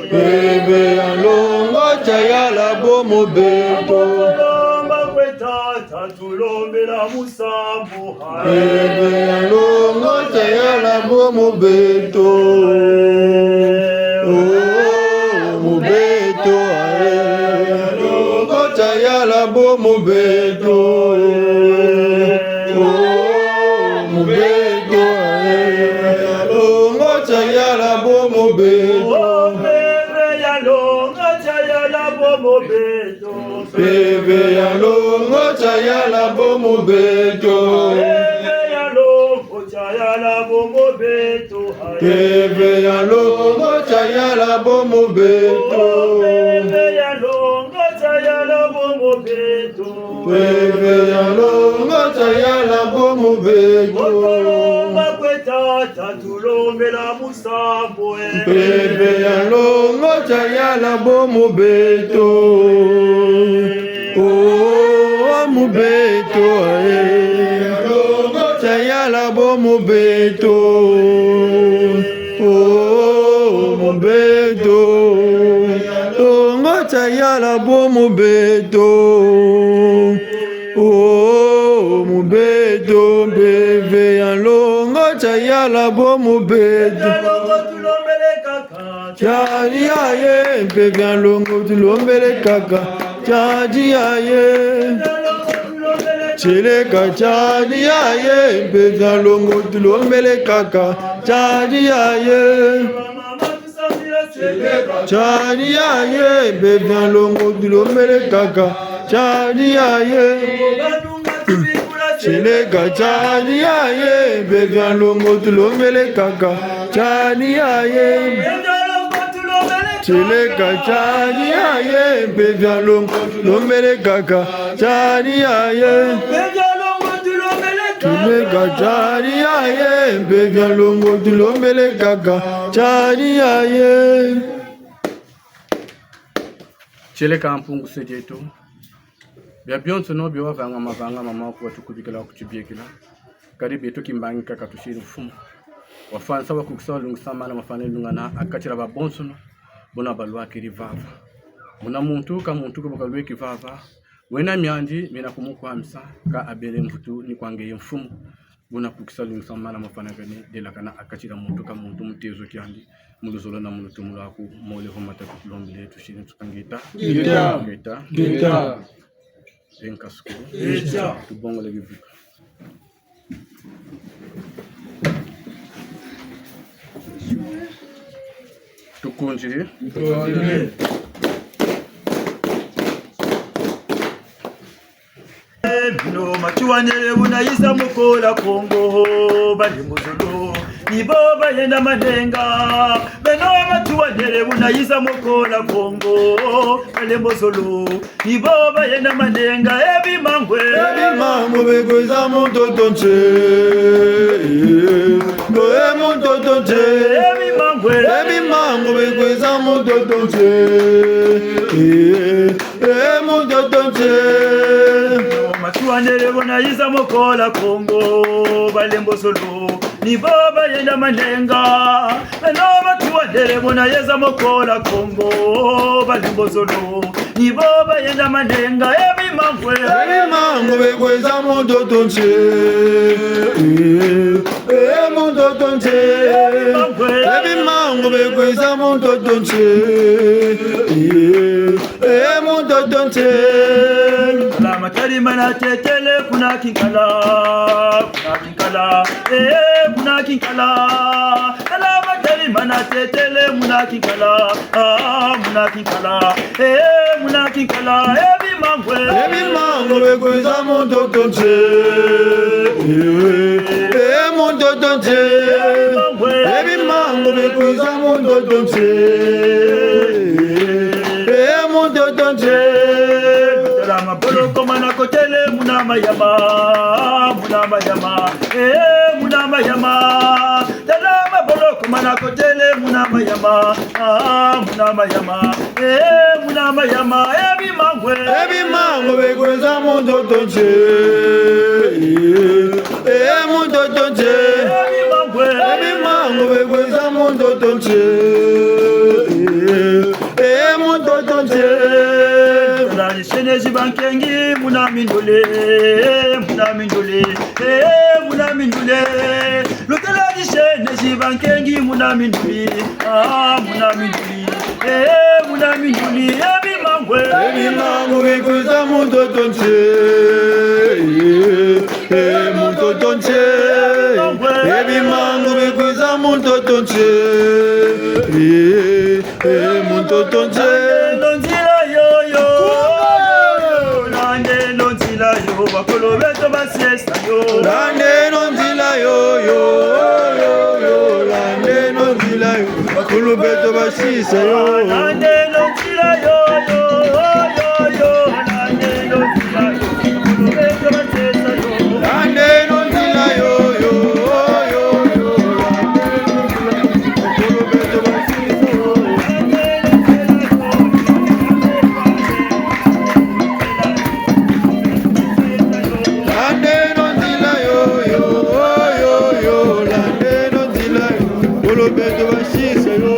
Mpeve ya longo tia yala bo mu beto. Abo tolomba kwe tata, tulombela musamu. Mpeve ya longo tia yala bo mu beto. Oh, mu beto, eh. Longo tia yala bo mu beto. Oh, mu beto, eh. Longo tia yala bo mu beto. Oh, mpeve ya longo tia yala bo mu beto. Mpeve ya longo tia yala bo mu beto. Mpeve ya longo tia yala bo mu beto. Mpeve ya longo tia yala bo mu beto. Oh, mpeve ya longo tia yala bo mu beto. Mpeve ya longo tia yala bo mu beto. Abo tolomba kwe tata, tulombela musamu, eh. Mpeve ya longo tia yala bo mu beto. Oh, mu beto, eh. Longo tia yala bo mu beto. Oh, mu beto. Longo tia yala bo mu beto. Oh, mu beto, mpeve ya longo tia yala bo mu beto. Tiari yaye, mpeve ya longo tulombele kaka. Tiari yaye. Tieleka tiari yaye, mpeve ya longo tulombele kaka. Tiari yaye. Tiari yaye, mpeve ya longo tulombele kaka. Tiari yaye. Tieleka tiari yaye, mpeve ya longo tulombele kaka. Tiari yaye. Tieleka tiari yaye, mpeve ya longo tulombele kaka. Tiari yaye. Tieleka tiari yaye, mpeve ya longo tulombele kaka. Tiari yaye. Tieleka Mpungu se dieto. Bia bionsono bio wavanga mavanga mama ku watukubikila, wakutibiekila. Kadi beto kimbangi kaka tusiri mfumu. Wafwanisa, wakukisa, walungisa mana mafwana lungana ha kati dia babonsono. Buna balwakiri vava. Muna muntu ka muntu ko bu kalweki vava. Wena miandi miena kumukwamisa, ka abele mvutu ni kwa ngeye mfumu. Buna kukisa, lungisa mana mafwanakane, delakana ha kati dia muntu ka muntu mu tezo kiandi, mu luzolo na mu lutumu lwaku, mole ho matatu tulombele, tusiri tuka ngeta. Ngeta. Ngeta. Ngeta. E nkasukulu. Ngeta. Tubongole bivuka. Tukundiri. Tukundiri. Bino matuwanele buna yiza mu kola Kongo, balembo zolo, ni bo bayenda manenga. Beno matuwanele buna yiza mu kola Kongo, balembo zolo, ni bo bayenda manenga. Ebi mangwe. Ebi mangwe bekwiza mu ntoto ntie. Ndo e mu ntoto ntie. Ebi mangwe. Ebi mangwe bekwiza mu ntoto ntie. E mu ntoto ntie. Matuwanele buna yiza mu kola Kongo, balembo zolo, ni bo bayenda manenga. Beno matuwanele buna yiza mu kola Kongo, balembo zolo, ni bo bayenda manenga. Ebi mangwe. Ebi mangwe bekwiza mu ntoto ntie. E mu ntoto ntie. Ebi mangwe bekwiza mu ntoto ntie. E mu ntoto ntie. Tala matari mana tetele kuna Kinkala, kuna Kinkala, e kuna Kinkala. Tala matari mana tetele muna Kinkala, ah, Muna kinkala, eh, muna kinkala, eh, bimangwe. Eh, bimangwe bikwiza mu ntoto ntie. Eh, eh, mu ntoto ntie. Eh, bimangwe. Eh, bimangwe bikwiza mu ntoto ntie. Eh, mu ntoto ntie. Tala maboloko mana kotele muna mayama, muna mayama, eh, muna mayama. Tala maboloko mana kotele muna mayama, ah, muna mayama, eh, muna mayama, eh, bimangwe. Eh, bimangwe bikwiza mu ntoto ntie. Eh, mu ntoto ntie. Eh, bimangwe. Eh, bimangwe bikwiza mu ntoto ntie. Eh, mu ntoto ntie. Tala dishene zi bankengi muna mindule, muna mindule, eh, muna mindule. Lutala dishene zi bankengi muna mindule, ah, muna mindule, eh, muna mindule, eh, bimangwe. Eh, bimangwe bikwiza mu ntoto ntie. Eh, mu ntoto ntie. Eh, bimangwe bikwiza mu ntoto ntie. Eh, eh, mu ntoto ntie. Landeno nzila yoyo. Landeno nzila yo. Bakulu beto basisa yo. Landeno nzila yoyo. Yo, yo, landeno nzila yo. Bakulu beto basisa yo. Landeno nzila yoyo. Yo, yo, landeno nzila yo. Bakulu beto basisa yo. Landeno nzila yoyo. Yo, yo, landeno nzila yo. Bakulu beto basisa yo. Landeno nzila yoyo, yo, yo, landeno nzila yo. Bakulu beto basisa yo.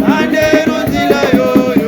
Landeno nzila yoyo.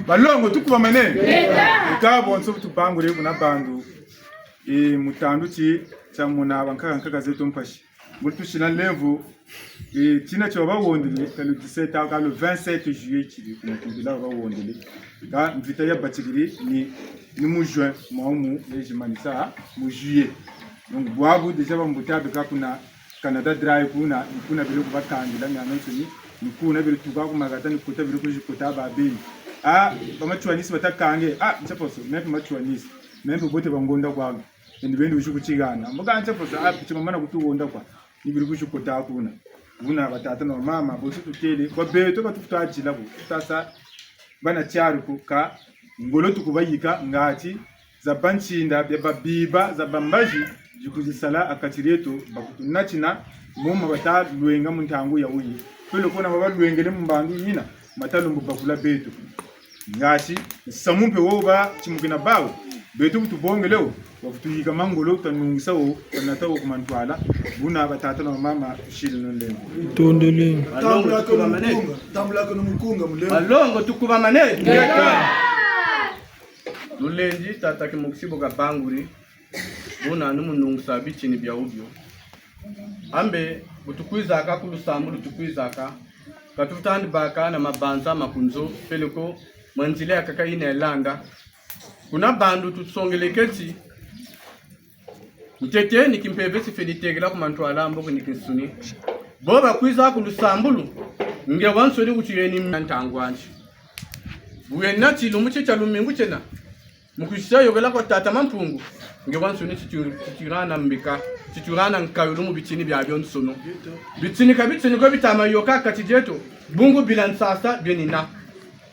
Balongo, tukubamane. Eka bonso bu tubangule kuna bandu. E, mu tandu ti, tia mona bankaka nkaka zeto mpasi. Mbo tusila nlemvo, e, tina tia babahondele, ka le dix-sept, ka le vingt-sept juillet tiri, ku Makumbila babahondele. Ka mvita yabatikiri ni, ni mu juin, mwa mu, yayizi manisa, mu juillet. Donc, bwabu déjà bambuta beka kuna Canada Dry kuna, ni kuna bele kubakangila, miamiansoni, ni kuna bele tuka ku mahata, ni kota bele kuzikota babeni. Ah, ba Matsouanistes bata kanga, ah, ntia poso, même Matsouanistes, même bote bangonda kwa. Eni beni wizi kutihana. Mbo ka ntia poso, ah, ti bamana kutuhonda kwa. Ni bele kuzikota kuna. Buna batata na bamama, bonso tutêle, kwa beto ka tufweti dila bo. Tasa, bana tiari ko ka, ngolo tukubayika, ngatu, za bansinda, bia babiba, za bambazi, zi kwizi sala ha kati dieto, bakutunatina, mo ma bata lwenga mu ntangu ya wuyi. Peleko na ba balwengele mu mbandu yina, mata lembo bakula beto. Ngatu, nsamu mpe wo ba timukina bawu, beto bu tubongele wo, wa kutuyika mangolo, tanungisa wo, tanata wo ku mantwala, buna batata na bamama, tusiri no nlembo. Tondele. Tambula ko mu mukunga, tambula ko mu mukunga, mulembo. Balongo tukubamane. Ngeta. Nulendi tata Kimokisi bo kabanguri, buna ni munungisa bitini bia wubio. Ambe, bu tukwizaka ku lusambulu tukwizaka, ka tufweti baka na mabanza ma ku nzo, peleko mwa nzila yakaka yina yalanda. Kuna bandu tusongele keti, ntete ni kimpeve tifweni tekela ku mantwala, mbo ku ni kinsuni. Bo bakwiza ku lusambulu, nge wansoni wuti yeni mia ntangu anti. Bu yena tilumbu ti tia lumingu tiena, mu kwiza yokela kwa tata Mampungu, nge wansoni titu-, titurana mbika, titurana nkayulu mu bitini biabionsono. Bitini ka bitini ko bita ma yoka ha kati dieto, bungu bila nsasa bienina.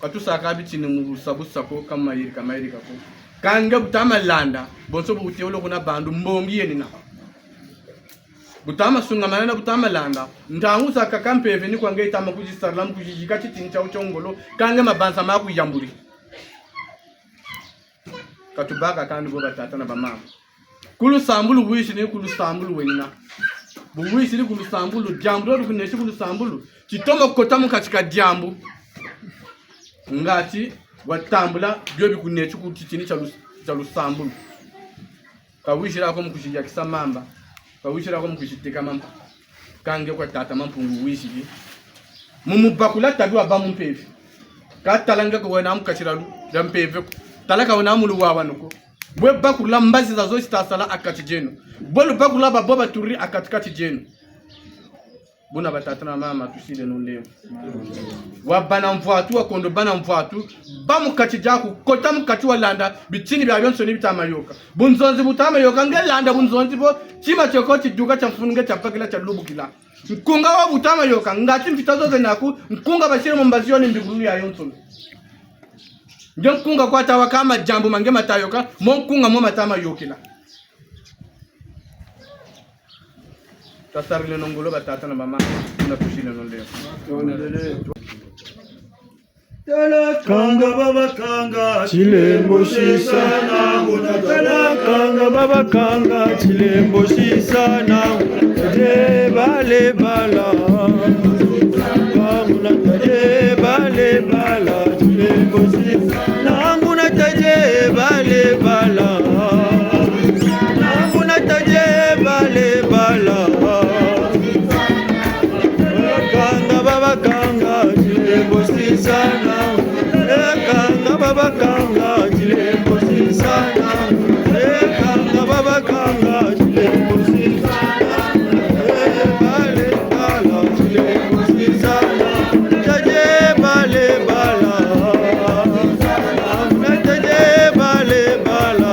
Ka tusaka bitini mu busa busa ko, ka mayirika mayirika ko. Kâ nge bu ta ma landa, bonso bu wutele kuna bandu mbongi yenina. Bu ta ma sungamana na bu ta ma landa, ntangu zakaka mpeve ni kwa nge yita ma kwizi sarila mu kwizi yika titini tiawu tia ngolo, kâ nge mabanza ma kuyamburi. Ka tubaka kani bo batata na bamama. Ku lusambulu wiziri, ku lusambulu wenina. Bu wiziri ku lusambulu, diambu dio dikuneti ku lusambulu, titomo kota mu kati ka diambu. Ngatu watambula bio bikuneti ku titini tia lus-, tia lusambulu. Ka wiziri ko mu kwizi yakisa mamba. Ka wiziri ko mu kwizi teka mamba. Kâ nge kwa tata Mampungu wiziri. Mu mubakula tabi wabâ mu mpeve. Kâ tala nge ka wena mu kati dia lu-, dia mpeve ko. Tala ka wena mu luwawanu ko. Bwe bakula mbazi zazo zita sala ha kati dieno. Bwe lubakula babo baturiri ha kati kati dieno. Buna batata na mama tusiri no nlemvo. Wabâ na mvwatu, wakondo bâ na mvwatu, bâ mu kati diaku, kota mu kati walanda, bitini biabionsono bita ma yoka. Bunzonzi buta ma yoka, nge landa bunzonzi bo, tima tioko tiduka tia mfunu nge tia bakila tia lubukila. Nkunga wo buta ma yoka, ngatu mvita zo zena naku, nkunga basiri mu mbazi yo ni mbikululu yayonsono. Nge nkunga kwa ta waka ma diambu ma nge mata yoka, mo nkunga mo mata ma yokela. Tasarileno ngolo batata na bamama, buna tusiri no nlemvo. Kanga babakanga, tilembo sisa na nguna. Kanga babakanga, tilembo sisa na nguna. Tadie bale bala. Nguna tadie bale bala, tilembo sisa. Na nguna tadie bale bala. Na nguna tadie bale bala. Kanga babakanga, tilembo sisa na. Kanga babakanga, tilembo sisa na. Kanga babakanga, tilembo sisa na. Bale bala, tilembo sisa na. Tadie bale bala. Tadie bale bala.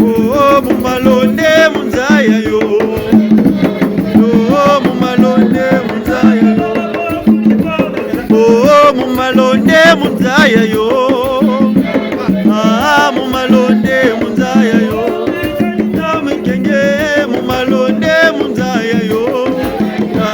Oh, mu malonde mu nza ya yo. Oh, mu malonde mu nza ya yo. Oh, mu malonde mu nza ya yo. Ah, mu malonde mu nza ya yo. Na mikenge mu malonde mu nza ya yo. Na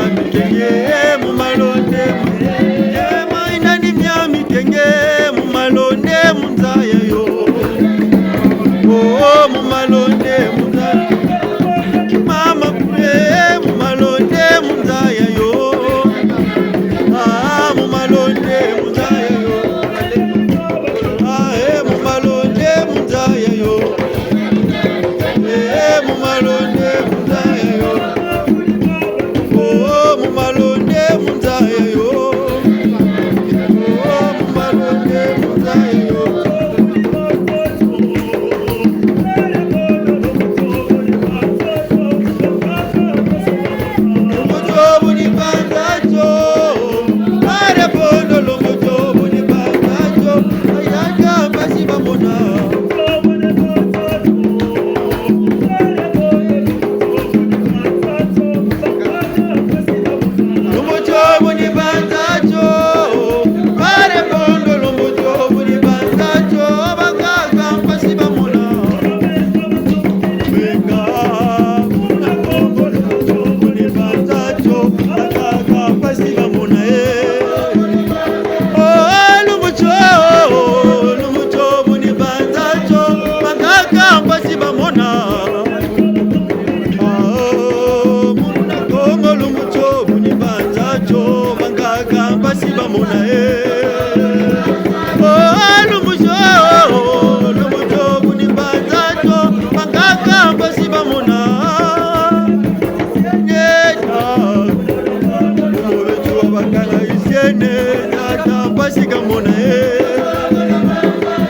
Tika mona, eh.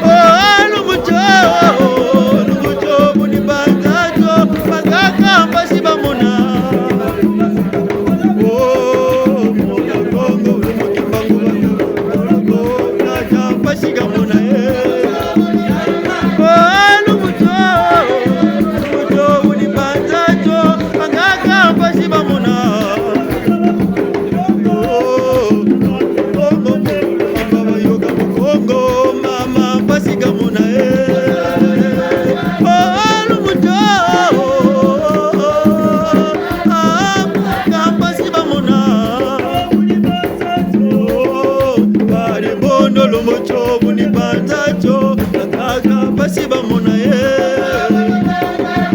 Oh, lumbu tio, lumbu tio, buni banza tio, bakaka mpasi bamona. Oh, mwana Kongo, lumbu Kimbangu, Kongo, mpasi kamona, eh. Oh, lumbu tio, lumbu tio, buni banza tio, bakaka mpasi bamona. Kongo, mama, mpasi kamona, eh. Oh, lumbu tio, ah, mpasi bamona. Oh, bari bondo lumbu tio, buni banza tio, bakaka mpasi bamona, eh.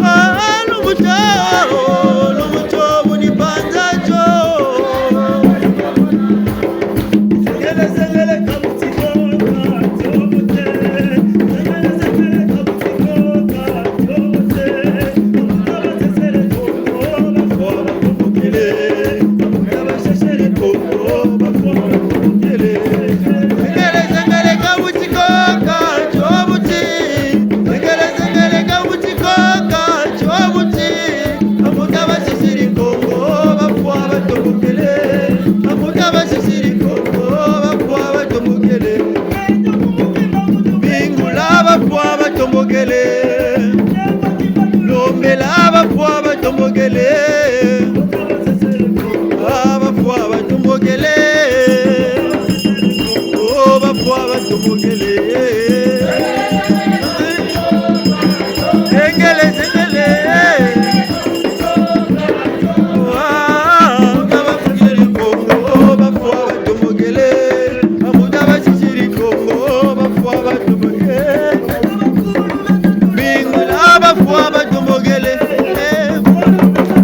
Ah, lumbu tio, lumbu tio, buni banza tio. Amuta basisiri Kongo, bafwa batombokele. Amuta basisiri Kongo, bafwa batombokele. Bingula, bafwa batombokele. Lombela, bafwa batombokele. Ah, bafwa batombokele. Oh, bafwa batombokele. Zengele, zengele. Ah, amuta basisiri Kongo, bafwa batombokele. Amuta basisiri Kongo, bafwa batombokele. Bingula, bafwa batombokele. Eh,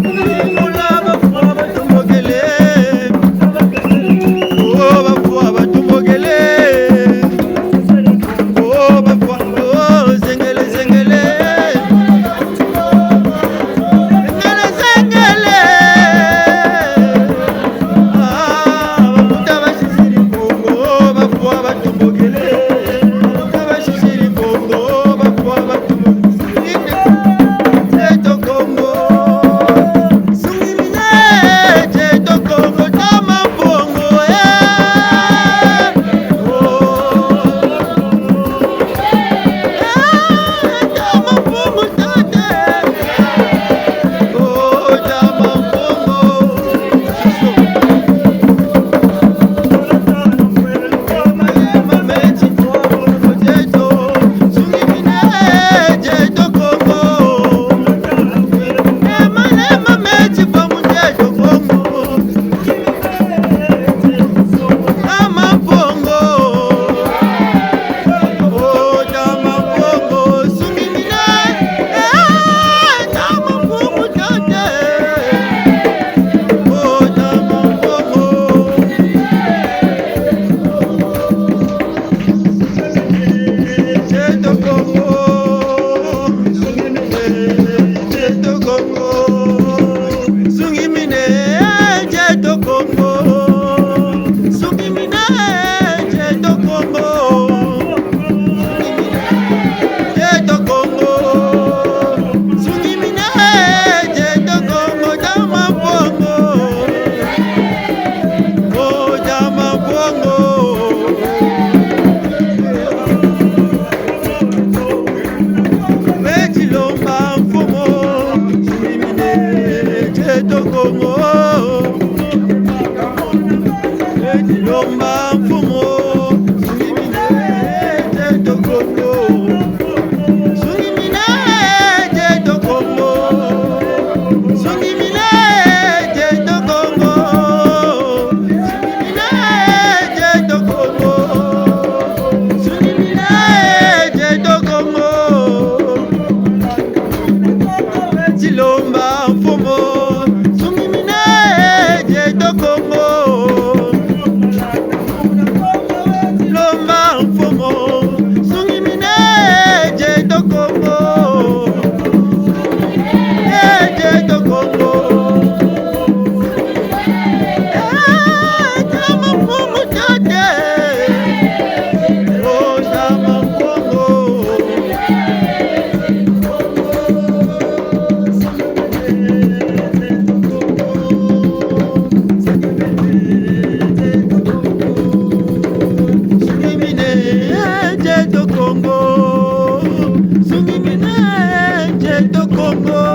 bingula, bafwa batombokele. Oh, bafwa batombokele. Oh, bafwa, oh, zengele, zengele. Zengele, zengele. Ah, amuta basisiri Kongo, bafwa batombokele. Amuta basisiri Kongo, bafwa batombokele. Teto Kongo. Beti lomba mfumu, sungimine, teto Kongo. Beti lomba mfumu, sungimine, teto Kongo. Sungimine, teto Kongo. Sungimine, teto Kongo. Beto Kongo,